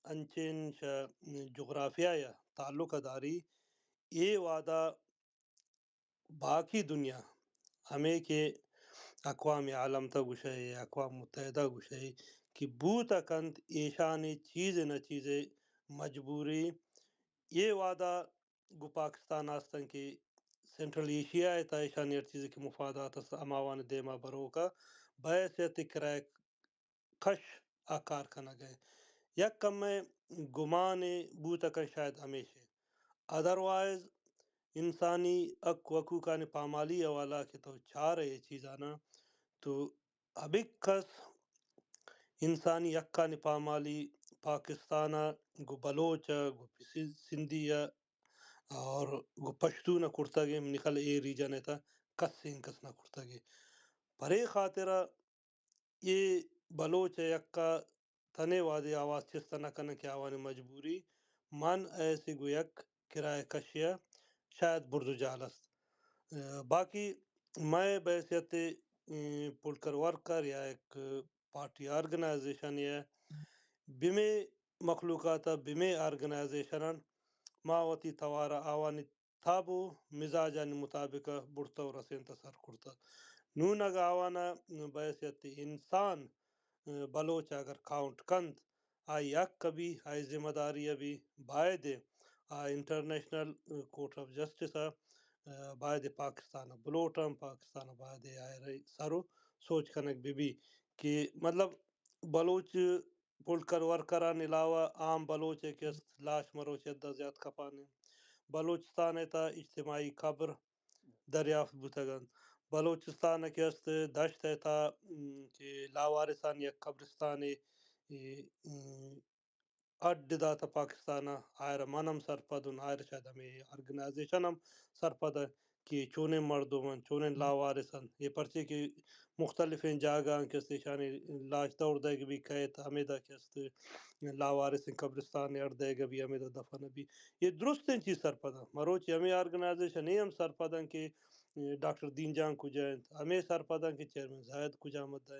انچیں شہ جغرافیہ ء تعلق ء داری، اے وہدا باقی دنیا ہمے کہ اقوام عالم تہ گوشئے، اقوام متحدہ گوشئے کہ بوت کنت ایشانی چیزے نہ چیزے مجبوری اے وہدا گوں پاکستان ہستن کہ سینٹرل ایشیا ء تہ ایشانی ہر چیزے کہ مفادات است ہماوانی دیما بروکا بحیثیت کرائے کش ء کار کنگ ء۔ یک کمے گمانے بوت کنت شاید ہمیش انت۔ ادروائز انسانی حق و حقوقانی پامالی حوالہ کہ تو چارئے اے چیزانا تو ابکس انسانی حقانی پامالی پاکستان ء گوں بلوچ ء گوں پسی-، سندھی ء اور گو پشتون ءَ کرتگ ایں، منی خیال ءَ اے ریجن ءِ تہا کس انکس نہ کرتگ ایں۔ پرے خاطر ءَ اے بلوچ ءِ یکا تنے وہدے آواز چست نہ کنن کہ آوانی مجبوری من ایسے گو یک کرایہ کشے ءَ شاید برز و جہل است۔ ءَ، باقی مئے بحیثیت، ءَ، پولیٹیکل ورکر یا یک پارٹی آرگنائزیشن یا بمے مخلوقات ءَ بمے آرگنائزیشن ما وتی توار ءَ آوانی تاب و مزاجانی مطابق ءَ برتہ و رسینتہ سر کرتہ۔ نون اگہ آوان ءَ بحیثیت انسان، ءَ، بلوچ ءَ اگر کاؤنٹ کنت، آئی حق ءَ بی، آئی ذمہ داری ءَ بی، باید ءَ آ انٹرنیشنل کورٹ آف جسٹس ءَ، ءَ، باید ءَ پاکستان ءَ بلوٹاں، پاکستان ءَ باید ءَ آئرا سر و سوچ کنگ بہ بی کہ مطلب بلوچ پولیٹیکل ورکران علاوہ عام بلوچ ءَ کہ است لاش مروچی حد ءَ زیات کپان ایں۔ بلوچستان ءِ تہا اجتماعی قبر دریافت بوتگ انت۔ بلوچستان ءَ کہ است دشت ءِ تہا، م، کہ لاوارثان یک قبرستانے، اے، م، اڈ داتہ پاکستان ءَ، آئرا من ہم سرپد اوں، آئرا شاید ہمے آرگنائزیشن ہم سرپد انت کہ چونیں مردم انت، چونیں لاوارث انت۔ اے پرچے کہ مختلفیں جاگہ انت کہ است ایشانی لاش دور دئیگ بی کئیت، ہمیدا کہ است لاوارثیں قبرستان اڈ دئیگ بی، ہمیدا دفن بی۔ اے درستیں چیز سرپد انت۔ مروچی ہمے آرگنائزیشن اے ہم سرپد انت کہ ڈاکٹر دین جان کجا انت، ہمے سرپد انت کہ چیئرمین زاہد کجام ءَ انت۔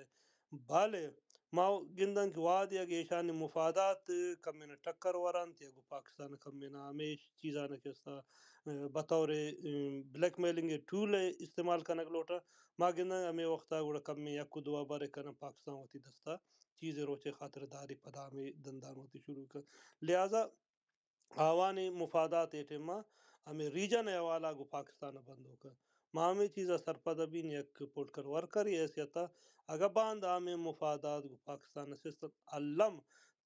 بلے ما گنداں کہ وہدے اگہ ایشانی مفادات کمین ءَ ٹکر ورنت یا گوں پاکستان ءَ کمین ءَ ہمے چیزان ءَ کہ است ءَ بطور، ام، بلیک میلنگ ءِ ٹول ءَ استعمال کنگ لوٹاں، ما گنداں ہمے وخت ءَ گڑا کمیں یک و دو ہبر ءَ کناں پاکستان وتی دست ءَ چیزے روچے خاطر داری پدا ہمے دندان وتی شروع کن۔ لہذا آوانی مفادات اے ٹیم ءَ ہمے ریجن ءِ حوالہ گوں پاکستان ءَ بندوک ءَ۔ ما ہمے چیز ءَ سرپد بین یک پولیٹیکل ورکر ءِ حیثیت ءَ اگہ باند ہمے مفادات گوں پاکستان ءَ سست انت، الم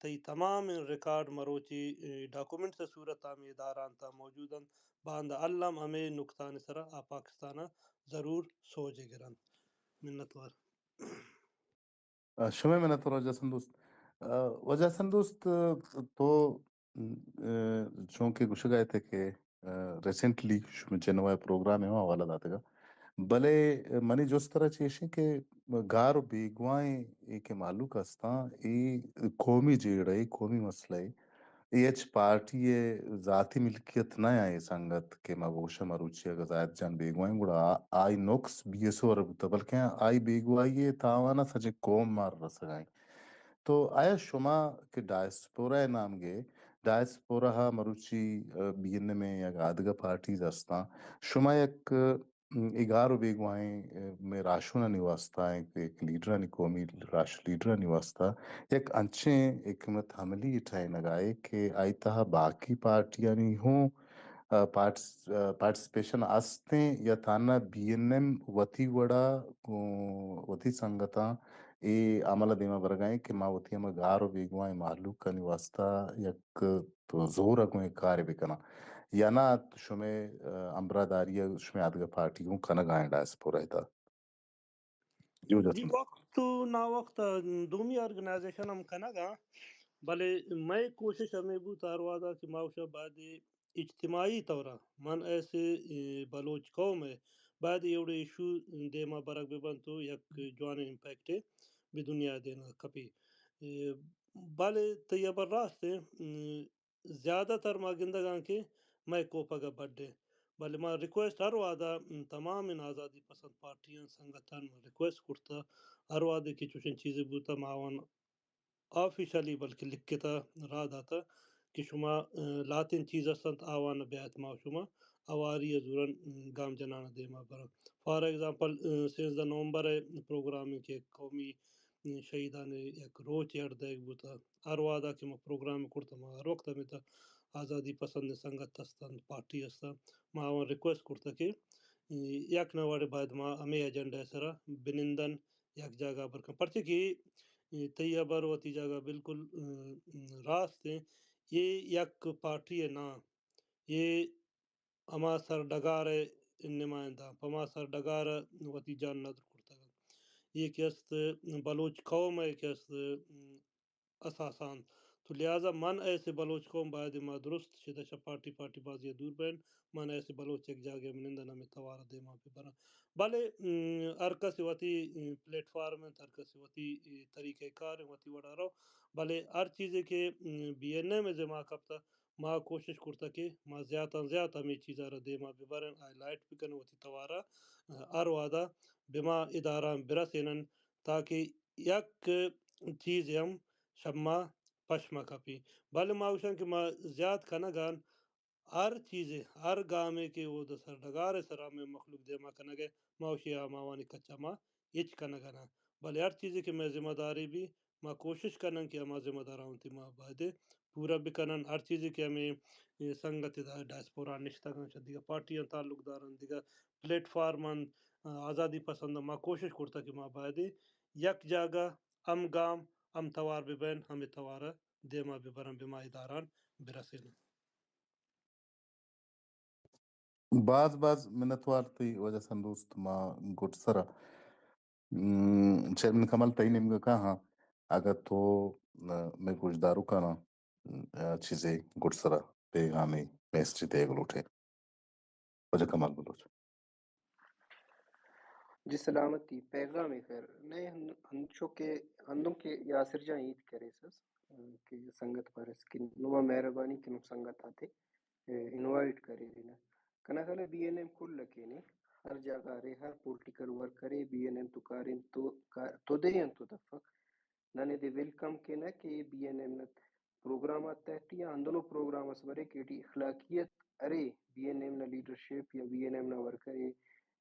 تئی تمامیں ریکارڈ مروچی، اے، ڈاکومنٹس ءِ صورت ءَ ہمے ادارہاں تہا موجود انت، باند الم ہمے نکتانی سرا آ پاکستان ءَ ضرور سوج ءَ گر انت۔ منتوار۔ آ، شمئے منت وار واجہ حسن دوست۔ آ، واجہ حسن دوست، تو، م، آ، چونکہ گوشگ ءَ ات کہ، آ، ریسنٹلی شمئے چینل ءِ پروگرام ءَ ہم حوالہ داتگ ءَ۔ بلے منی جست ترا چہ ایش انت کہ گار و بیگواہیں اے کہ مہلوک استاں، اے قومی جیڑہ ءِ، قومی مسئلہ ءِ، اے ہچ پارٹی ءِ ذاتی ملکیت نہ ایں۔ اے سنگت کہ ما بگوشاں مروچی اگہ زاہد جان بیگواہیں گڑا آ-، آئی نقص بی ایس او ءَ را بوتگ، بلکیں آئی بیگواہی ءِ تاوان ءَ سجیں قوم مارا رسگ ءَ انت۔ تو آیا شما کہ ڈائسپورا ءِ نام گے، ڈائسپورا ءَ مروچی، آ، بی این ایم ءِ یا آدگہ پارٹیز استاں، شما یک اے گار و بیگواہیں، اے، مئے راہشونانی واستا، یک، یک لیڈرانی، قومی راہشون لیڈرانی واستا یک انچیں حکمت عملی ٹہینگ ءَ کہ آئی تہا باقی پارٹیانی ہوں، آ، پارٹس-، آ، پارٹیسپیشن استیں یا تہنا بی این ایم وتی وڑا، گوں وتی سنگتاں اے عمل ءَ دیما برگ ءَ ایں کہ ما وتی ہما گار و بیگواہیں مہلوکانی واستا یک تو زور ءَ گوں اے کار ءَ بکناں یا نہ؟ شمئے، آ، ہمراہداری ءَ شمئے آدگہ پارٹی گوں کنگ ءَ ایں ڈائسپورا ءِ تہا؟ جی، جی۔ وقت و ناوقت دومی آرگنائزیشن ہم کنگ ءَ ایں، بلے مئے کوشش ہمے بوت ہر وہدا کہ ما گوشاں باید اجتماعی طور ءَ من ایسے، اے، بلوچ قوم ءَ باید اے وڑیں ایشو دیما برگ بہ بنت و یک جوانیں امپیکٹے بہ دنیا ءِ دیما کپی۔ اے، بلے تئی ہبر راست ایں، زیادہ تر ما گندگ ءَ آں کہ مئے کوپگ ءَ بڈ ایں۔ بلے ما ریکویسٹ ہر وہدا تمامیں آزادی پسند پارٹیاں، سنگتاں ما ریکویسٹ کرتہ، ہر وہدے کہ چوشیں چیزے بوتہ ما آوان آفیشلی بلکہ لکھتہ راہ داتہ کہ شما، آ، لہتیں چیز است انت آوان بیایت ما شما ہواری ءَ زوراں، م، گام جنان ءَ دیما براں۔ فار ایگزامپل، آ، سیزدہ نومبر ءِ پروگرام کہ قومی، م، شہیدان ءِ یک روچے اڈ دئیگ بوتہ۔ ہر وہدا کہ ما پروگرام کرتہ، ما ہر وقت ہمیدا آزادی پسند سنگت است انت، پارٹی است انت، ما آوان ریکویسٹ کرتہ کہ، م، یک نہ وڑے باید ما ہمے ایجنڈا ءِ سرا بنندن، یک جاگہ بر کن۔ پرچے کہ، م، تئی ہبر وتی جاگہ بالکل، م، م، راست ایں۔ اے یک پارٹی ءِ ناں، اے ہما سرڈگار ءِ نمائندہ، پہ ہما سرڈگار ءَ وتی جان ندر کرتگ انت۔ اے کہ است بلوچ قوم ءِ کہ است اساساں تو لہذا من ایسے بلوچ قوم باید ما درست شدہ چہ پارٹی پارٹی بازی دور بین، من ایسے بلوچ یک جاگہ منندن ہمیں توار دیما ببرن۔ بلے، م، ہر کسی وتی، م، پلیٹ فارم انت، ہر کسی وتی، م، طریقہ کار انت، وتی وڑا رو۔ بلے ہر چیزے کہ، م، بی این ایم ذمہ کپتا، ما کوشش کرتا کہ ما زیاتاں زیات ہمیں چیزا را دیما ببرن، ہائی لائٹ بکنن، وتی توارا، م، ہر وہدا بما ادارہ برسینن، تاکہ یک چیز ہم شما پش مہ کپی۔ بلے ما گوشن کہ ما زیات کنگان ہر چیزے، ہر گامے کہ او دہ سر ڈگار سرا میں مخلوق دیما کنگے، ما اوشی آ ماوانی کچا ما ہچ کنگا نہ۔ بلے ہر چیزے کہ میں ذمہ داری بھی، ما کوشش کنن کہ ہما ذمہ داراں وتی ما باید پورا بکنن۔ ہر چیزے کہ ہمیں، اے، سنگت دا ڈائسپورا نشتگن، چہ دیگہ پارٹیاں تعلق دارن، دیگہ پلیٹ فارم ان، آ، آزادی پسند، ما کوشش کرتا کہ ما باید یک جاگہ ہم گام، ہم توار ببین، ہمیں توار دیما ببرن، بما اداران برسینن۔ باز باز منتوار تئی واجہ سندوست، ما گڈسرا، م، چیئرمین کمال تئی نیمگا کاہاں، اگہ تو، م، مئے گوشداروکانا، م، چیزے گڈسرا پیغامے میسجے دیگ لوٹے۔ واجہ کمال بلوچ۔ جی سلامتی، پیغامے خیر۔ نئے ہن-، ہنچو کہ ہندوں کہ یاسر جان ہیت کریسس، کہ سنگت پارس کہ نما مہربانی کہ نم سنگت آتے، اے، انوائٹ کریرے نا۔ کنا خیال بی این ایم کل کینے، ہر جاگہ رے، ہر پولیٹیکل ورک کرے، بی این ایم تو کارین تو، کا-، تو دے ان تو دفک۔ ننے دے ویلکم کینہ کہ بی این ایم نا پروگرام آ تحتی یا ہندنو پروگرام اس برے کہ ایٹی اخلاقیت ارے، بی این ایم نا لیڈرشپ یا بی این ایم نا ورکر اے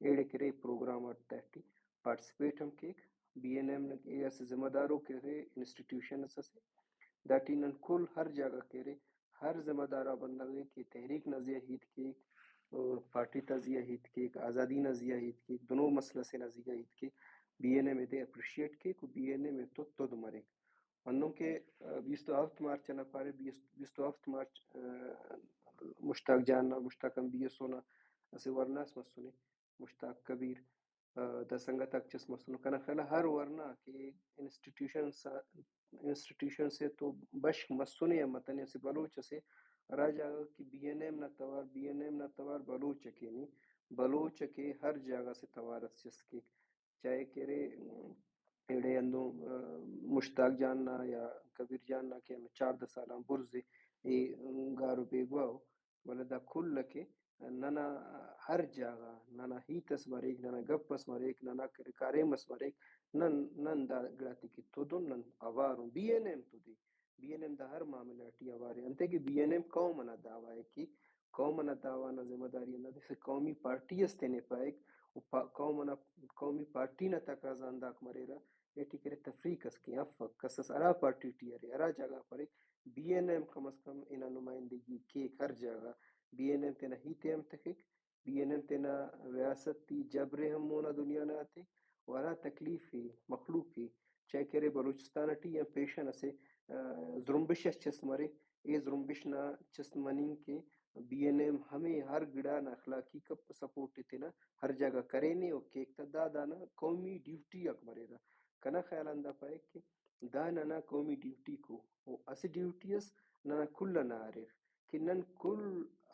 ایڑے کرے پروگرام آ تحتی پارٹیسپیٹ ہم کیک۔ بی این ایم نا اے اسہ ذمہ دارو کہ انسٹیٹیوشن اس اسے، داٹی نن کل ہر جاگہ کہ ارے، ہر ذمہ دارا بندغے کہ تحریک نا زیہا ہیت کیک، پارٹی تا زیہا ہیت کیک، آزادی نا زیہا ہیت کیک، دنو مسئلہ سے نا زیہا ہیت کیک، بی این ایم ایتے اپریشیٹ کیک و بی این ایم ایتو تد مریک۔ ہندن کہ، آ، بیست و ہفت مارچ انا پارے، بیست، بیست و ہفت مارچ، آ، مشتاق جان نا، مشتاق ایم بی ایس او نا اسہ ورناس مسنے، مشتاق کبیر، آ، دا سنگت آک چس مسنو۔ کنا خیال آ ہر ورنا کہ انسٹیٹیوشن سا، انسٹیٹیوشن سے تو بشخ مسنے یا متنے اسہ بلوچ اسے ہرا جاگہ کہ بی این ایم نا توار، بی این ایم نا توار بلوچ اکے نی، بلوچ اکے ہر جاگہ سے توار اس چست کیک۔ چاہے کہ ارے، ام، ایڑے ہندن، ام، مشتاق جان نا یا کبیر جان نا کہ ہمے چاردہ سال آن برز ءِ اے، ام، گار و بیگواہ ءُ، ولے دا کل ءَ کہ ننا ہر جاگہ ننا ہیت اس مریک، ننا گپ اس مریک، ننا کاریم اس مریک، نن، نن دا گڑاتے کہ تدن نن اوار اوں، بی این ایم تدے۔ بی این ایم دا ہر معاملہ ٹی اوار ءِ، انتئے کہ بی این ایم قوم انا دعوی ءِ کہ قوم انا دعوی نا ذمہ داری ہندادے اسہ قومی پارٹی اس تینے پائک و پا-، قوم انا، قومی پارٹی نا تقاضا ہنداک مریرہ، ایٹی کرے تفریق اس کہ افک، کس اس ہرا پارٹی ٹی ارے، ہرا جاگہ پر ارے، بی این ایم کم از کم انا نمائندگی کیک ہر جاگہ، بی این ایم تینا ہیت ءِ ہم تخک، بی این ایم تینا ریاستی جبر ءِ ہم مونا دنیا نا اتک و ہرا تکلیف ءِ مخلوق ءِ، چاہے کہ ارے بلوچستان ٹی یا پیشن اسہ، آ، زرمبش اس چست مرے، اے زرمبش نا چست مننگ کہ بی این ایم ہمے ہر گڑا نا اخلاقی کپ-، سپورٹ ءِ تینا ہر جاگہ کرینے و کیک تہ، دا دانا قومی ڈیوٹی آک مریرہ۔ کنا خیال آن دا پائک کہ دا ننا قومی ڈیوٹی کو، و اسہ ڈیوٹی اس ننا کل انا اریر کہ نن کل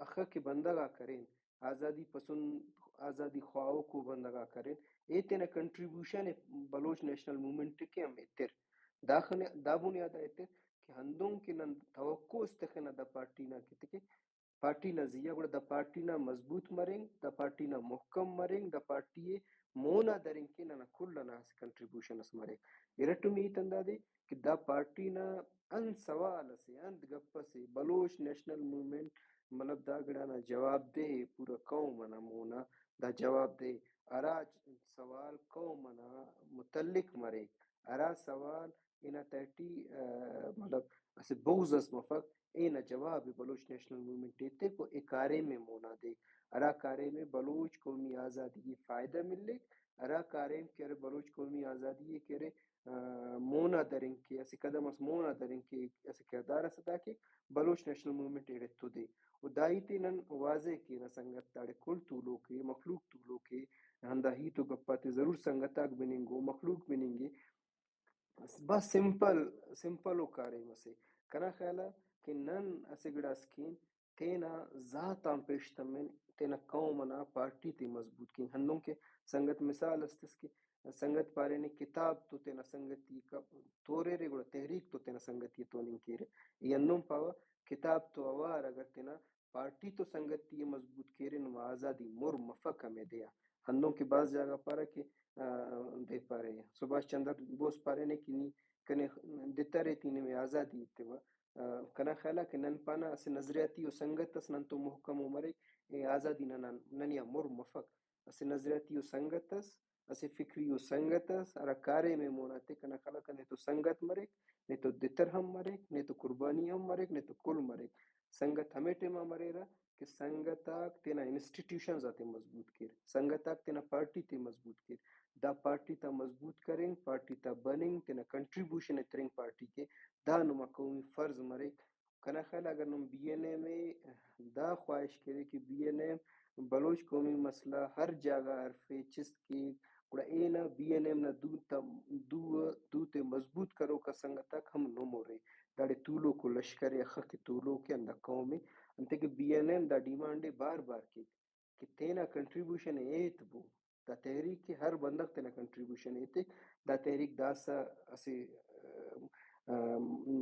اخہ کہ بندغ آک ارین، آزادی پسند، آزادی خواہوکو بندغ آک ارین، اے تینا کنٹریبیوشن ءِ بلوچ نیشنل موومنٹ ءِ کہ ہم ایتر۔ داخن-، دا بنیاد آ ایتر کہ ہندن کہ نن توقع اس تخنہ دا پارٹی نا کہ تکہ پارٹی نا زیہا، گڑا دا پارٹی نا مضبوط مرنگ، دا پارٹی نا محکم مرنگ، دا پارٹی ءِ مونا درنگ کہ ننا کل انا اسہ کنٹریبیوشن اس مریک۔ ارٹمی ہیت ہندادے کہ دا پارٹی نا انت سوال اسے، انت گپ اسے، بلوچ نیشنل موومنٹ مطلب دا گڑا نا جواب دہ ءِ پورا قوم انا مونا، دا جواب دہ ءِ ہرا سوال قوم انا متعلق مریک، ہرا سوال انا تہٹی، آ، مطلب اسہ بغض اس مفک، اینا جواب ءِ بلوچ نیشنل موومنٹ ایتک و اے کاریم ءِ مونا دیک۔ ہرا کاریم ءِ بلوچ قومی آزادی ءِ فائدہ ملک، ہرا کاریم کہ ارے بلوچ قومی آزادی ءِ کہ ارے، آ، مونا درنگ کہ اسہ قدم اس مونا درنگ کہ اسہ کردار اس ادا کیک، بلوچ نیشنل موومنٹ ایڑے تدے۔ و دا ہیت ءِ نن واضح کینہ سنگت داڑے کل تولوک ءِ، مخلوق تولوک ءِ، ہندا ہیت و گپ آتے ضرور سنگت آک بننگ و مخلوق بننگ ءِ۔ بس سمپل، سمپل و کاریم اسے۔ کنا خیال ءَ کہ نن اسہ گڑاس کین، تینا ذات آن پیش تمن، تینا قوم انا پارٹی تے مضبوط کین۔ ہندن کہ سنگت مثال است اس کہ سنگت پارینے کتاب تو تینا سنگتی ءِ توریرے، گڑا تحریک تو تینا سنگتی ءِ توننگ کیرے۔ ای ہندن پاوہ کتاب تو اوار اگر تینا پارٹی تو سنگتی ءِ مضبوط کیرے، نما آزادی مر مفک ہمے دے آ۔ ہندن کہ باز جاگہ پارہ کہ، آ، دے پارے، سبھاش چندر بوس پارینے کہ نی کنے دترے تینے میں آزادی ایتیوہ۔ آ، کنا خیال ءَ کہ نن پانا اسہ نظریاتی و سنگت اس نن تو محکم و مریک، اے آزادی ننا، ننیا مر مفک۔ اسہ نظریاتی و سنگت اس، اسہ فکری و سنگت اس، ہرا کاریم ءِ مونا تے۔ کنا خیال ءَ کہ نے تو سنگت مریک، نے تو دتر ہم مریک، نے تو قربانی ہم مریک، نے تو کل مریک۔ سنگت ہمے ٹائما مریرہ کہ سنگت آک تینا انسٹیٹیوشنز آتے مضبوط کیر، سنگت آک تینا پارٹی تے مضبوط کیر۔ دا پارٹی تا مضبوط کرنگ، پارٹی تا بننگ، تینا کنٹریبیوشن ءِ ترنگ پارٹی کے، دا نما قومی فرض مریک۔ کنا خیال اگر نم بی این ایم ءِ دا خواہش کرے کہ بی این ایم بلوچ قومی مسئلہ ہر جاگہ ہرفے چست کیک، گڑا اینا بی این ایم نا دو تا، دو، دو تے مضبوط کروکا سنگت آک ہم نمورے۔ داڑے تولوک و لشکر ءِ اخہ کہ تولوک ءِ ہندا قوم ءِ، انتئے کہ بی این ایم دا ڈیمانڈ ءِ بار بار کیک کہ تینا کنٹریبیوشن ءِ ایت بو۔ دا تحریک کہ ہر بندغ تینا کنٹریبیوشن ایتک، دا تحریک داسہ اسہ، آ، آ،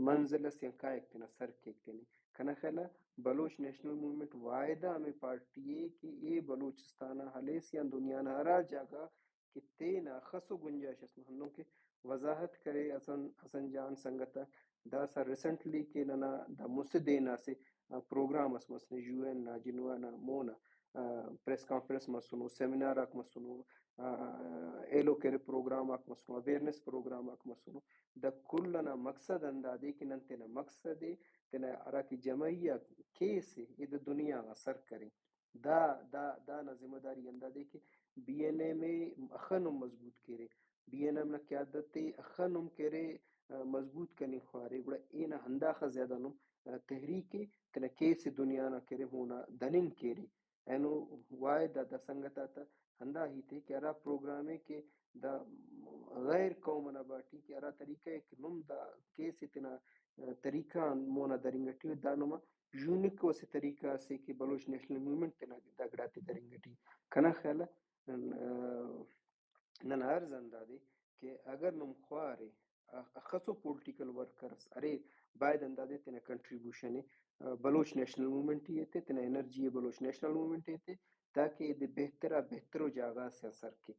منزل اس آن کائک تینا سر کیک تینے۔ کنا خیال ءَ بلوچ نیشنل موومنٹ واحدہ ہمے پارٹی ءِ کہ اے بلوچستان آ ہلیس یا دنیا نا ہرا جاگہ کہ تینا اخس و گنجائش اس، ہندن کہ وضاحت کرے حسن، حسن جان سنگت آ، داسہ ریسنٹلی کہ ننا دا مسہ دے نا اسہ، آ، پروگرام اس مسنے یو این نا جنیوا نا مون آ، آ، پریس کانفرنس مسنو، سیمینار آک مسنو، آ، ایلو کہ ارے پروگرام آک مسنو، اویئرنیس پروگرام آک مسنو۔ دا کل انا مقصد ہندادے کہ نن تینا مقصد ءِ، تینا ہرا کہ جمعیت کیس ءِ، ای دا دنیا غا سر کریں۔ دا، دا، دا نا ذمہ داری ہندادے کہ بی این ایم ءِ اخن ہم مضبوط کیرے، بی این ایم نا قیادت ءِ اخن ہم کیرے، آ، مضبوط کننگ خوارے، گڑا اینا ہنداخہ زیادہ نم، آ، تحریک ءِ تینا کیس ءِ دنیا نا کیرے مونا دننگ کیرے۔ اینو واحد دا، دا سنگت آتا ہندا ہیت ءِ کہ ہرا پروگرام ءِ کہ دا غیر قوم انا باٹی کہ ہرا طریقہ ءِ کہ نم دا کیس ءِ تینا، آ، طریقہ آن مونا درنگ ٹی ءُ، دا نما یونیک اسہ طریقہ اسے کہ بلوچ نیشنل موومنٹ تینا دا گڑاتے درنگ ٹی۔ کنا خیال ءِ، آ، ننا عرض ہندادے کہ اگر نم خوارے، آ، اخسو پولیٹیکل ورکرز ارے، باید ہندادے تینا کنٹریبیوشن ءِ، آ، بلوچ نیشنل موومنٹ ءِ ایتے، تینا انرجی ءِ بلوچ نیشنل موومنٹ ءِ ایتے، تاکہ ایدے بہتر آ بہترو جاگہ سے آ سر کے۔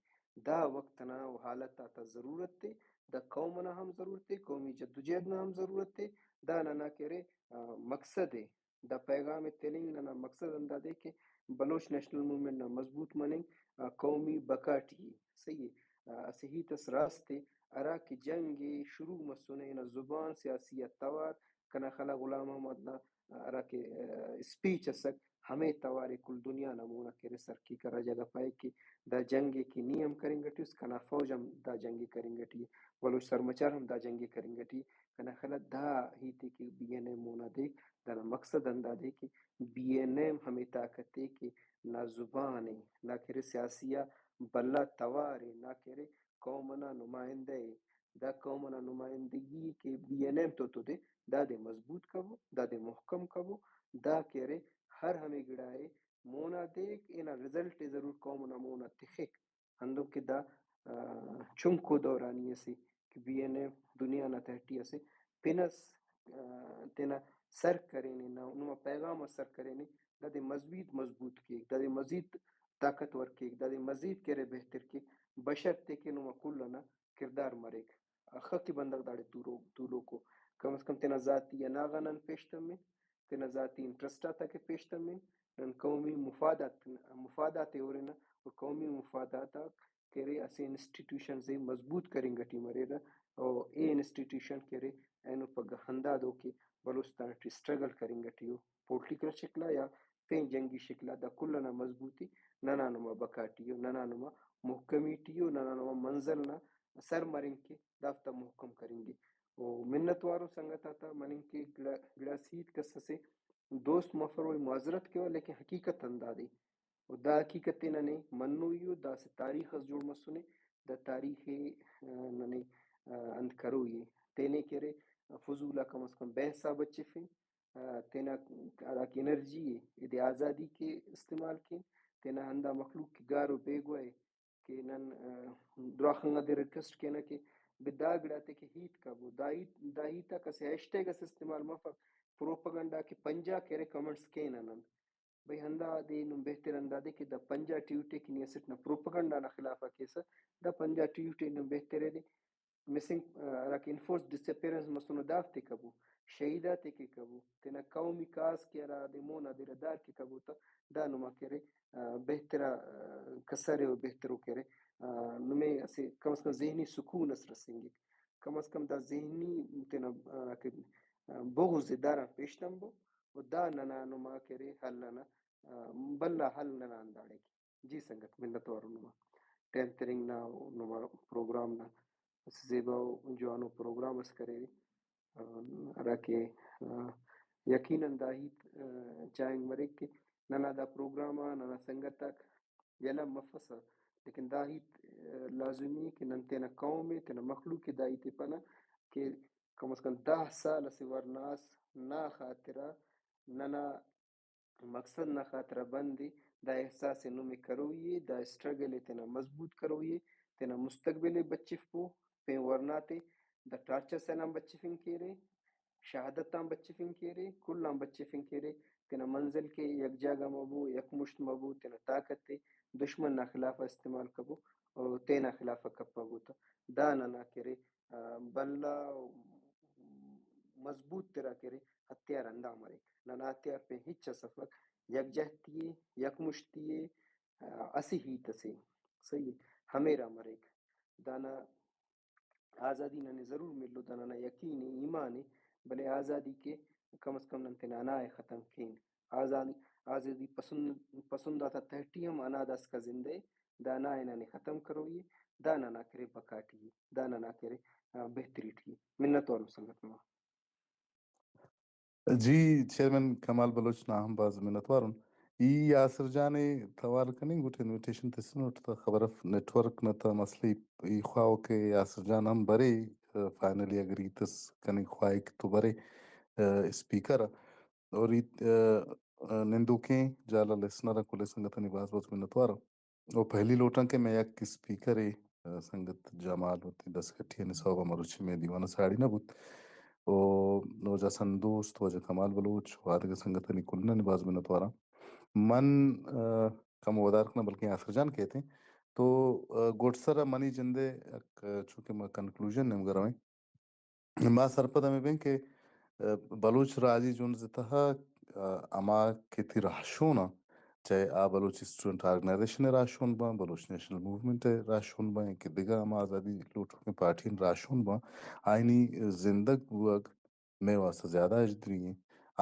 دا وقت انا و حالت آتا ضرورت ءِ، دا قوم انا ہم ضرورت ءِ، قومی جدوجہد نا ہم ضرورت ءِ، دا ننا کہ ارے، آ، مقصد ءِ۔ دا پیغام ءِ تننگ ننا مقصد ہندادے کہ بلوچ نیشنل موومنٹ نا مضبوط مننگ، آ، قومی بقا ٹی ءِ۔ صحیح ءِ۔ آ، اسہ ہیت اس راست ءِ، ہرا کہ جنگ ءِ شروع مسنے، نا زبان، سیاسی آ توار، کنا خلا غلام محمد نا، آ، ہرا کہ، آ، اسپیچ اسک، ہمے توار ءِ کل دنیا نا مونا کہ ارے سر کیک۔ ہرا جاگہ پائک کہ دا جنگ ءِ کہ نی ہم کرنگ ٹی اس، کنا فوج ہم دا جنگ ءِ کرنگ ٹی ءِ، بلوچ سرمچار ہم دا جنگ ءِ کرنگ ٹی ءِ۔ کنا خیال ءِ دا ہیت ءِ کہ بی این ایم مونا دیک، دانا مقصد ہندادے کہ بی این ایم ہمے طاقت ءِ کہ نا زبان ءِ، نا کہ ارے سیاسی آ بھلا توار ءِ، نا کہ ارے قوم انا نمائندہ ءِ۔ دا قوم انا نمائندگی کہ بی این ایم تو تو دے، دادے مضبوط کبو، دادے محکم کبو، دا کہ ارے ہر ہمے گڑا ءِ مونا دیک، اینا رزلٹ ءِ ضرور قوم انا مونا تخک۔ ہندن کہ دا، آ، چنکو دورانی اسے کہ بی این ایم دنیا نا تہٹی اسے پن اس، آ، تینا سر کرینے، نا-، نما پیغام اس سر کرینے، دادے مزید مضبوط کیک، دادے مزید طاقتور کیک، دادے مزید کہ ارے بہتر کیک، بشرطے کہ نما کل انا کردار مریک۔ اخہ کہ بندغ داڑے تورو-، تولوکو۔ کم از کم تینا ذاتی اناغا نن پیش تمن، تینا ذاتی انٹرسٹ آتا کہ پیش تمن، نن قومی مفادات، مفادات ءِ ہُرنہ و قومی مفادات آک کہ ارے اسہ انسٹیٹیوشنز ءِ مضبوط کرنگ ٹی مریرہ، و اے انسٹیٹیوشن کہ ارے اینو پگہ ہندادو کہ بلوچستان ٹی اسٹرگل کرنگ ٹی ءُ، پولیٹیکل شکل آ یا پین جنگی شکل آ، دا کل انا مضبوطی ننا نما بقا ٹی ءُ، ننا نما محکمی ٹی ءُ، ننا نما منزل نا سر مرنگ کہ دافتا محکم کرنگے۔ و منت وارو سنگت آتا مننگ کہ گڑا-، گڑاس ہیت کس اسے دوست مفر و معذرت کیوہ، لیکن حقیقت ہندادے۔ و دا حقیقت ءِ ننے منوئی ءُ، دا اسہ تاریخ اس جوڑ مسنے، دا تاریخ ءِ، آ، ننے، آ، انت کروئی ءِ۔ تینے کہ ارے، فضول ءَ کم از کم بحث ءَ بچفیں، آ، تینا ہرا کہ انرجی ءَ ایدے آزادی کہ استعمال کیں، تینا ہندا مخلوق کہ گار و بیگواہ ءَ کہ نن، آ، دراخنگ ءَ دے ریکویسٹ کینہ کہ بہ دا گڑاتے کہ ہیت کبو، دا ہیت، دا ہیت ءَ کسے ہیش ٹیگ اس استعمال مفک، پروپیگنڈا کہ پنجاہ کرے کمنٹس کینہ نن۔ بھئی ہندا دے نوں بہتر ہندا دے کہ دا پنجاہ ٹویٹ ءَ کہ نی اسٹ نا پروپیگنڈا نا خلاف ءَ کیسہ، دا پنجاہ ٹویٹ ءَ نوں بہتر ءَ دے مسنگ، آ، ہرا کہ انفورس ڈس اپیئرنس مسنو دافتے کبو، شہید آتے کہ کبو، تینا قومی کاس کہ ہرا دے مون آ دے ردار کہ کبو تا دا نما کرے، آ، بہتر آ، کسرے و بہتر و کرے، آ، نمے اسے کم از کم ذہنی سکون اس رسینگک۔ کم از کم دا ذہنی تینا، آ، کہ، آ، بغض داران پیش تمبو و دا ننا نما کرے حل ننا، آ، بھلا حل ننا انداڑے کہ۔ جی سنگت، منت واروں نما ٹائم ترنگ نا و نما پروگرام نا۔ اسہ زیبا و جوانو پروگرام اس کریرے۔ آ، ہرا کہ، آ، یقیناً دا ہیت، آ، چاہنگ مریک کہ ننا دا پروگرام آ ننا سنگت آک یلہ مفسہ، لیکن دا ہیت، آ، لازمی ءِ کہ نن تینا قوم ءِ، تینا مخلوق ءِ دا ہیت ءِ پنہ کہ کم از کم دہ سال اسہ ورناس نا خاطرہ ننا مقصد نا خاطرہ بند ءِ، دا احساس ءِ نمے کروئی ءِ، دا اسٹرگل ءِ تینا مضبوط کروئی ءِ، تینا مستقبل ءِ بچفپو، پین ورناتے دا ٹارچر سیلان بچفنگ کیرے، شہادت آن بچفنگ کیرے، کل آن بچفنگ کیرے، تینا منزل کے یک جاگہ مبو، یک مشت مبو، تینا طاقت ءِ دشمن نا خلاف استعمال کبو، او تینا خلاف کپبو تا دا ننا کرے، آ، بھلا و مضبوط ترا کرے ہتھیار ہندا مریک۔ ننا ہتھیار پین ہچ اس افک، یکجہتی ءِ، یکمشتی ءِ، آ، اسہ ہیت اسے، صحیح ءِ، ہمیرا مریک۔ دانا آزادی ننے ضرور ملو، دا ننا یقین ءِ، ایمان ءِ، بلے آزادی کہ کم از کم نن تینا انا ءِ ختم کین۔ آزادی، آزادی پسند، پسند آتا تہٹی ہم انا داسکا زندہ ءِ، دا انا ءِ ننے ختم کروئی ءِ، دا ننا کرے بقا ٹی ءِ، دا ننا کرے، آ، بہتری ٹی ءِ۔ منت واروں سنگت ما۔ جی چیئرمین کمال بلوچ نا ہم باز منت وارون۔ ای یاسر جان ءِ توار کننگ گٹ انویٹیشن تسنٹ تا خبر اف نیٹ ورک نا تا مسئلہ ای خواو کہ یاسر جان ہم برے، آ، فائنلی اگر ای تس کننگ خواہک تو برے، آ، اسپیکر ءِ۔ اور ای، آ، آ، نندوکیں جالا لسنر کل سنگتانی باز باز منت وار۔ او پہلی لوٹاں کہ میں یک اسپیکر ءِ، آ، سنگت جمال وتی دستکٹی آنی سوب ءَ مروچی میں دیوان ءَ ساڑی نہ بوت۔ او واجہ سندوست، واجہ کمال بلوچ، وادگہ سنگتانی کلانی باز منت واراں۔ من، آ، کم ودار کناں بلکیں یاسر جان کہتے ہیں۔ تو، آ، گڈسر ءَ منی جندے یک، آ، چونکہ ما کنکلوژن نیمگا رویں۔ ما سرپد ہمے بیں کہ، آ، بلوچ راجی جنز ءِ تہا، آ، ہما کہ تی راہشون آں، چاہے آ بلوچ اسٹوڈنٹ آرگنائزیشن ءِ راہشون باں، بلوچ نیشنل موومنٹ ءِ راہشون باں، یا کہ دگہ ہما آزادی لوٹوکیں پارٹی آنی راہشون باں، آیانی زندگ بوگ مئے واسطہ زیادہ اجدری ایں۔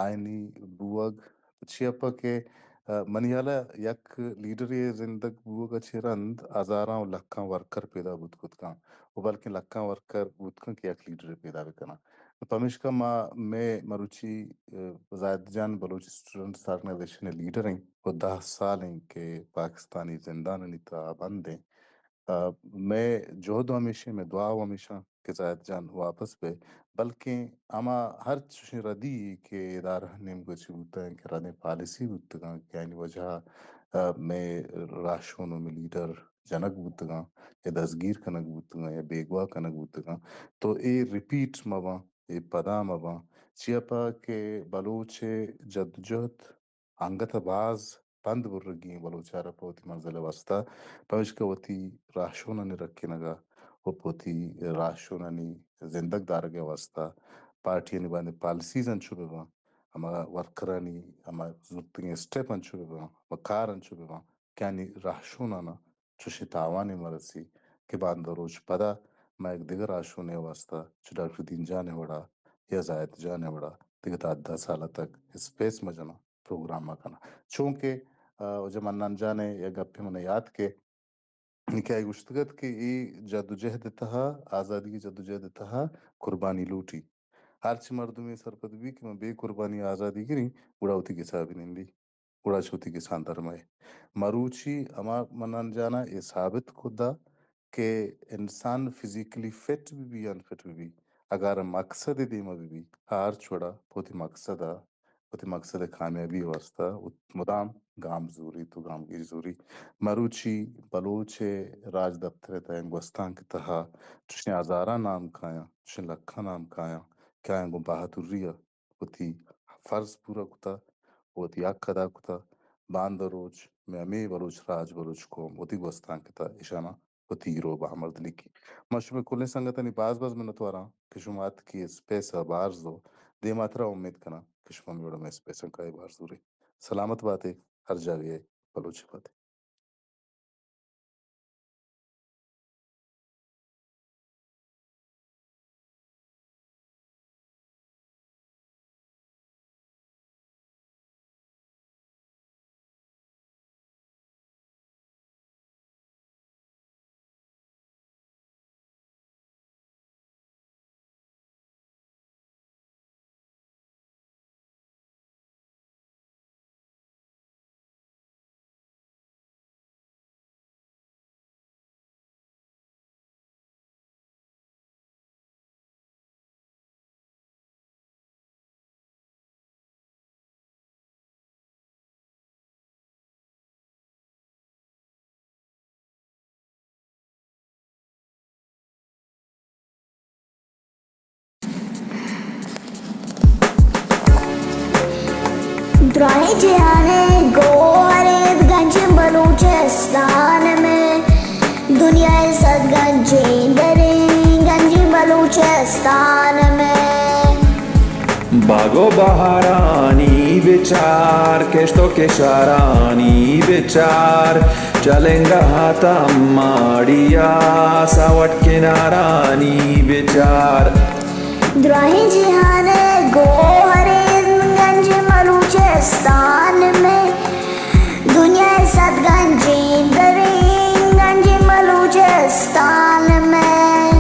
آیانی بوگ چیا پہ کہ، آ، منی ہیال ءَ یک لیڈرے زندگ بوگ ءَ چہ رند ہزاراں و لکھاں ورکر پیدا بوت کت کن و بلکیں لکھاں ورکر بوت کن کہ یک لیڈرے پیدا بہ کناں۔ پمیشکا ما، مئے مروچی، آ، زاہد جان بلوچ اسٹوڈنٹس آرگنائزیشن ءِ لیڈر ایں و دہ سال ایں کہ پاکستانی زندانانی تہا بند ایں۔ آ، مئے جہد ہمیش ایں، مئے دعا ہمیش ایں کہ زاہد جان واپس بئے، بلکیں ہما ہر چشیں ردی کہ ادارہ نیمگا چہ بوتگ کہ ردیں پالیسی بوتگاں کہ آیانی وجہ ءَ، آ، مئے راہشون و مئے لیڈر جنگ بوتگاں یا دزگیر کنگ بوتگاں یا بیگواہ کنگ بوتگاں، تو اے ریپیٹ مہ باں، اے پدا مہ باں، چیا پہ کہ بلوچ ءِ جدوجہد انگت ءَ باز بند برگی ایں بلوچ ءَ را پہ وتی منزل ءِ واستہ، پمیشکا وتی راہشونانی رکھینگ ءَ و پہ وتی راہشونانی زندگ دارگ ءِ واستہ پارٹیانی بایدیں پالیسیز انچو بہ باں، ہما ورکرانی ہما زرتگیں اسٹیپ انچو بہ باں، ہما کار انچو بہ باں کہ آیانی راہشونانا چوشیں تاوانے مہ رسی کہ باندا روچ پدا ما یک دگہ راہشونے ءِ واستہ چو ڈاکٹر دین جان ءِ وڑا یا زاہد جان ءِ وڑا دگہ دہ دہ سال ءَ تک اسپیس مہ جناں، پروگرام مہ کناں۔ چونکہ، آ، واجہ منان جان ءِ یک گپے من ءَ یات کہ، کہ آئی گوشتگ ات کہ اے جدوجہد ءِ تہا، آزادی ءِ جدوجہد ءِ تہا قربانی لوٹی۔ ہرچ مردمے سرپد بی کہ من بے قربانی آزادی گریں، گڑا وتی گسا بہ نندی۔ گڑا چہ وتی گساں در مئے۔ مروچی ہما منان جان ءَ اے ثابت کت دا کہ انسان فزیکلی فٹ بہ بی یا انفٹ بہ بی، اگر مقصد ءِ دیما بہ بی، ہرچ وڑا پہ وتی مقصد ءَ، وتی مقصد ءِ کامیابی ءِ واستہ وت-، مدام گام زوریت و گامگیج زوری۔ مروچی بلوچ ءِ راجدپتر ءِ تہا، گوستانک ءِ تہا چشیں ہزاراں نام کایاں، چشیں لکھاں نام کایاں کہ آیاں گوں بہادری ءَ وتی فرض پورا کتہ، وتی حق ادا کتہ۔ باندا روچ مئے ہمے بلوچ راج، بلوچ قوم وتی گوستانک ءِ تہا ایشاناں وتی ہیرو بامرد لیکی۔ من شمئے کلیں سنگتانی باز باز منتواراں کہ شما اتکے اسپیس ءَ بہر زو۔ دیماترا امید کناں کہ شما ہمے وڑا مئے اسپیساں کائے بہر زورے۔ سلامت باتے، ہر جاگہ ءَ بلوچ باتے۔ دراہیں جہان ءِ گوہر انت گنجیں بلوچستان مئے، دنیا ءِ صد گنجیں دریں گنجیں بلوچستان مئے۔ باگ و بہارانی بچار، کشت و کشارانی بچار، چلنگا ہاتم ماڑیا ساوٹ کنارانی بچار۔ دراہیں جہان ءِ گوہر انت گنجیں بلوچستان مئے، دنیا ءِ صد گنجیں دریں گنجیں بلوچستان مئے۔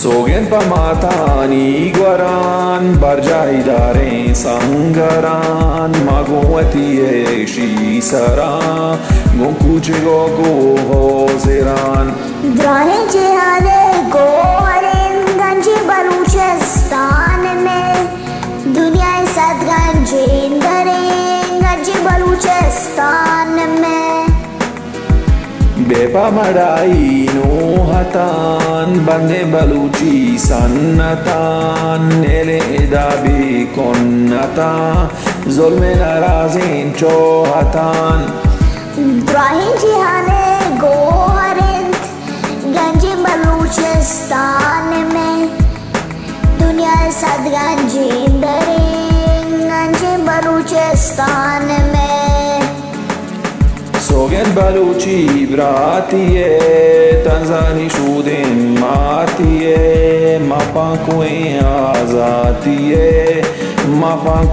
سوگند پہ ماتانی گوران، برجاہی داریں سنگران، ما گوں وتی ایشی سران، گوں کوچگ و کوہ و زران۔ دراہیں جہان ءِ گوہر انت گنجیں بلوچستان مئے، دنیا ءِ صد گنجیں دریں گنجیں بلوچستان مئے۔ بے پا مڑائی نوحتان، بندیں بلوچی سنتان، نیلیں ادا بے کنتان، ظلم نرازیں چوہتان۔ دراہیں جہان ءِ گوہر انت گنجیں بلوچستان مئے، دنیا ءِ صد گنجیں دریں گنجیں بلوچستان مئے۔ سوگند بلوچی براتی ءِ، تنزانی شودیں ماتی ءِ، ما پانکوئیں آزاتی ءِ، ما پانک